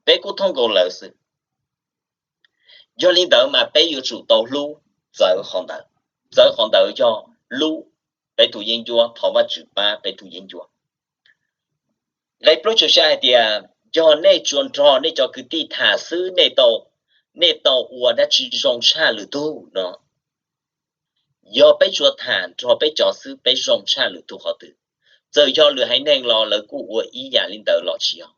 peb kuj thooj nkaus lawv xwb. Yog li ntawd mas peb yuav tsum tau hlub txawv qhov ntawd. Txawv qhov ntawd yog hlub peb tus yeeb ncuab, thov Vajtswv pab peb tus yeeb ncuab. Nqe plaub caug xya hais tias, yog nej tsuas nrog nej cov kwv tij tham xwb, nej tau, nej tau ua dab tsi zoo tshaj lwm tus no? Yog peb tsuas tham nrog peb cov xwb, peb zoo tshaj lwm tus qhov twg? Txawm yog lwm haiv neeg los lawv kuj ua ib yam li ntawd los tsis yog?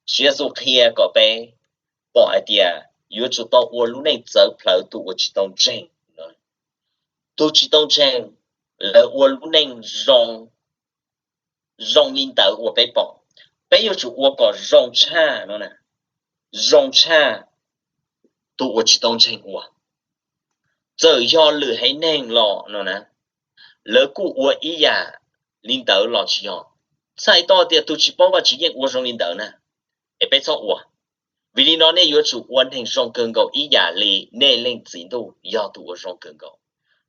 Tswv Yexus qhia kom peb pom hais tias yuav tsum tau ua lub neej txawv plawv tus uas tsis tau ntseeg. Tus tsis tau ntseeg, lawv ua lub neej zoo, zoo li ntawd uas peb pom. Peb yuav tsum ua kom zoo tshaj no, zoo tshaj tus uas tsis tau ntseeg ua. Txawm yog lwm haiv neeg los no na, lawv kuj ua ib yam li ntawd los tsis yog? Txhais tau tias tus tsis paub Vajtswv yeej ua zoo li ntawd na. Es peb txhob ua. Vim li no nej yuav tsum ua neeg zoo kawg nkaus ib yam li nej Leej Txiv Ntuj yog tus uas zoo kawg nkaus.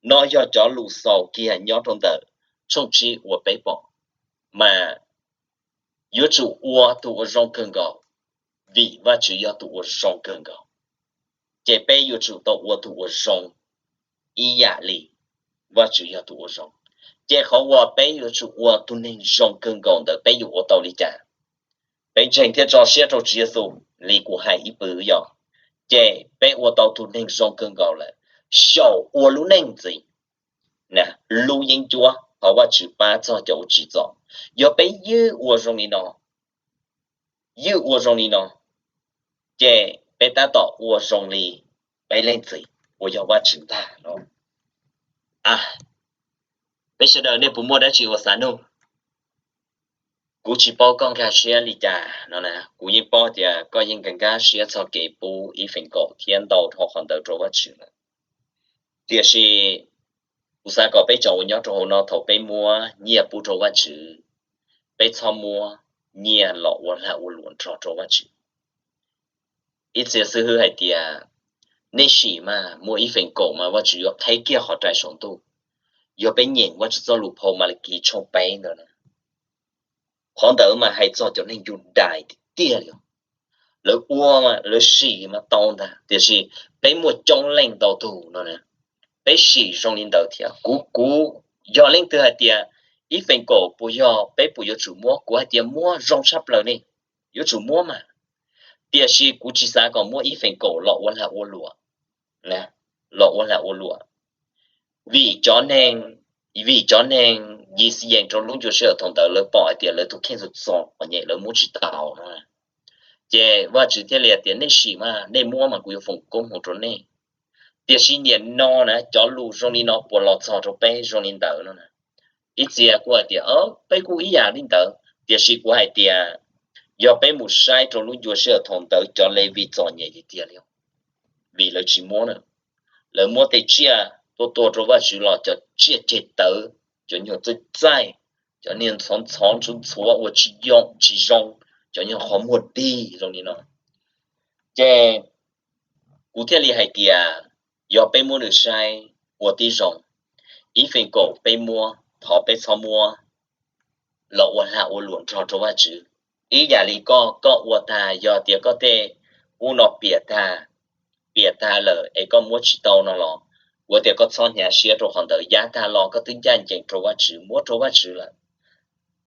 No yog cov lus xaus kiag nyob rau ntawm tshooj tsib uas peb pom, mas yuav tsum ua tus uas zoo kawg nkaus, vim Vajtswv yog tus uas zoo kawg nkaus. Ces peb yuav tsum tau ua tus uas zoo ib yam li Vajtswv yog tus uas zoo. Ces qhov uas peb yuav tsum ua tus neeg zoo kawg nkaus ntawd peb yuav ua tau li cas? Peb ntseeg thiab tso siab rau Tswv Yexus li kuv hais ib pwg yog, ces peb ua tau tus neeg zoo kawg nkaus lawm, xyaum ua lub neej ntxiv, lub yeeb ncuab, thov Vajtswv pab txog cov uas tsim txom. Yog peb ywj ua zoo li no, ywj ua zoo li no, ces peb tab tom ua zoo li peb Leej Txiv uas yog Vajtswv ntag no. Peb sawv daws nej puas muaj dab tsi ua xav nug? Kuv tsis paub koj nkag siab li cas no na, kuv yeej paub tias koj yeej nkag nkag siab txog kev pub ib feem kaum thiab ntau dhau qhov ntawd rau Vajtswv lawm. Tiam sis kuv xav kom peb tsoom uas nyob rau hauv no thaum peb muab nyiaj pub rau Vajtswv, peb txhob muab nyiaj los ua lag ua luam nrog rau Vajtswv. Ib txhia xib hwb hais tias, nej sim mas muaj ib feem kaum mas Vajtswv yuav qheb kiag qhov rai saum ntuj. Yog peb nyeem Vajtswv txoj lus phau Malakis tshooj peb ntawd na, qhov ntawd mas hais txog cov neeg Yudais tiag tiag li. Lawv ua, lawv sim mas tau ntag, tiam sis peb muaj coob leej ntau tug no na, peb sim zoo li ntawd thiab. Kuv, kuv, yog leej twg hais tias ib feem kaum puas yog peb puas yuav tsum muab, kuv hais tias muab zoo tshaj plaws ne, yuav tsum muab mas. Tiam sis kuv tsis xav kom muab ib feem kaum los ua lag ua luam, los ua lag ua luam. Vim cov neeg, vim cov neeg Yixayees rau lub ncua sij hawm thaum ntawd lawv pom hais tias lawv tus kheej txom txom nyem, lawv muab tsis tau no. Ces Vajtswv thiaj li hais tias, nej sim mas, nej muab mas kuv yuav foom koob hmoov rau nej. Tiam sis nim no na, cov lus zoo li no puas los txog rau peb zoo li ntawd no na? Ib txhia kuj hais tias, peb kuj ib yam li ntawd, tiam sis kuv hais tias, yog peb mus saib rau lub ncua sij hawm thaum ntawd cov Levis txom nyem tiag tiag li, vim lawv tsis muab na. Lawv muab tej tsiaj tuaj tua rau Vajtswv los cov tsiaj ceg tawv, cov nyuag txaij txaij, cov niag ntxhov ntxhov ntxhuav ntxhuav ua tsis zoo, tsis zoo, cov nyuag qhov muag dig zoo li no. Ces kuv thiaj li hais tias, yog peb muab nws saib ua tib zoo, ib feem kaum peb muab, thov peb txhob muab los ua lag ua luam nrog rau Vajtswv. Ib yam li koj, koj ua tag, yog tias koj tej ub no piam tag, piam tag lawm es koj muab tsis tau no los, kuv tias koj txhob hnyav siab rau qhov ntawd, yav tag los koj twb ncaj ncees rau Vajtswv, muab rau Vajtswv lawm.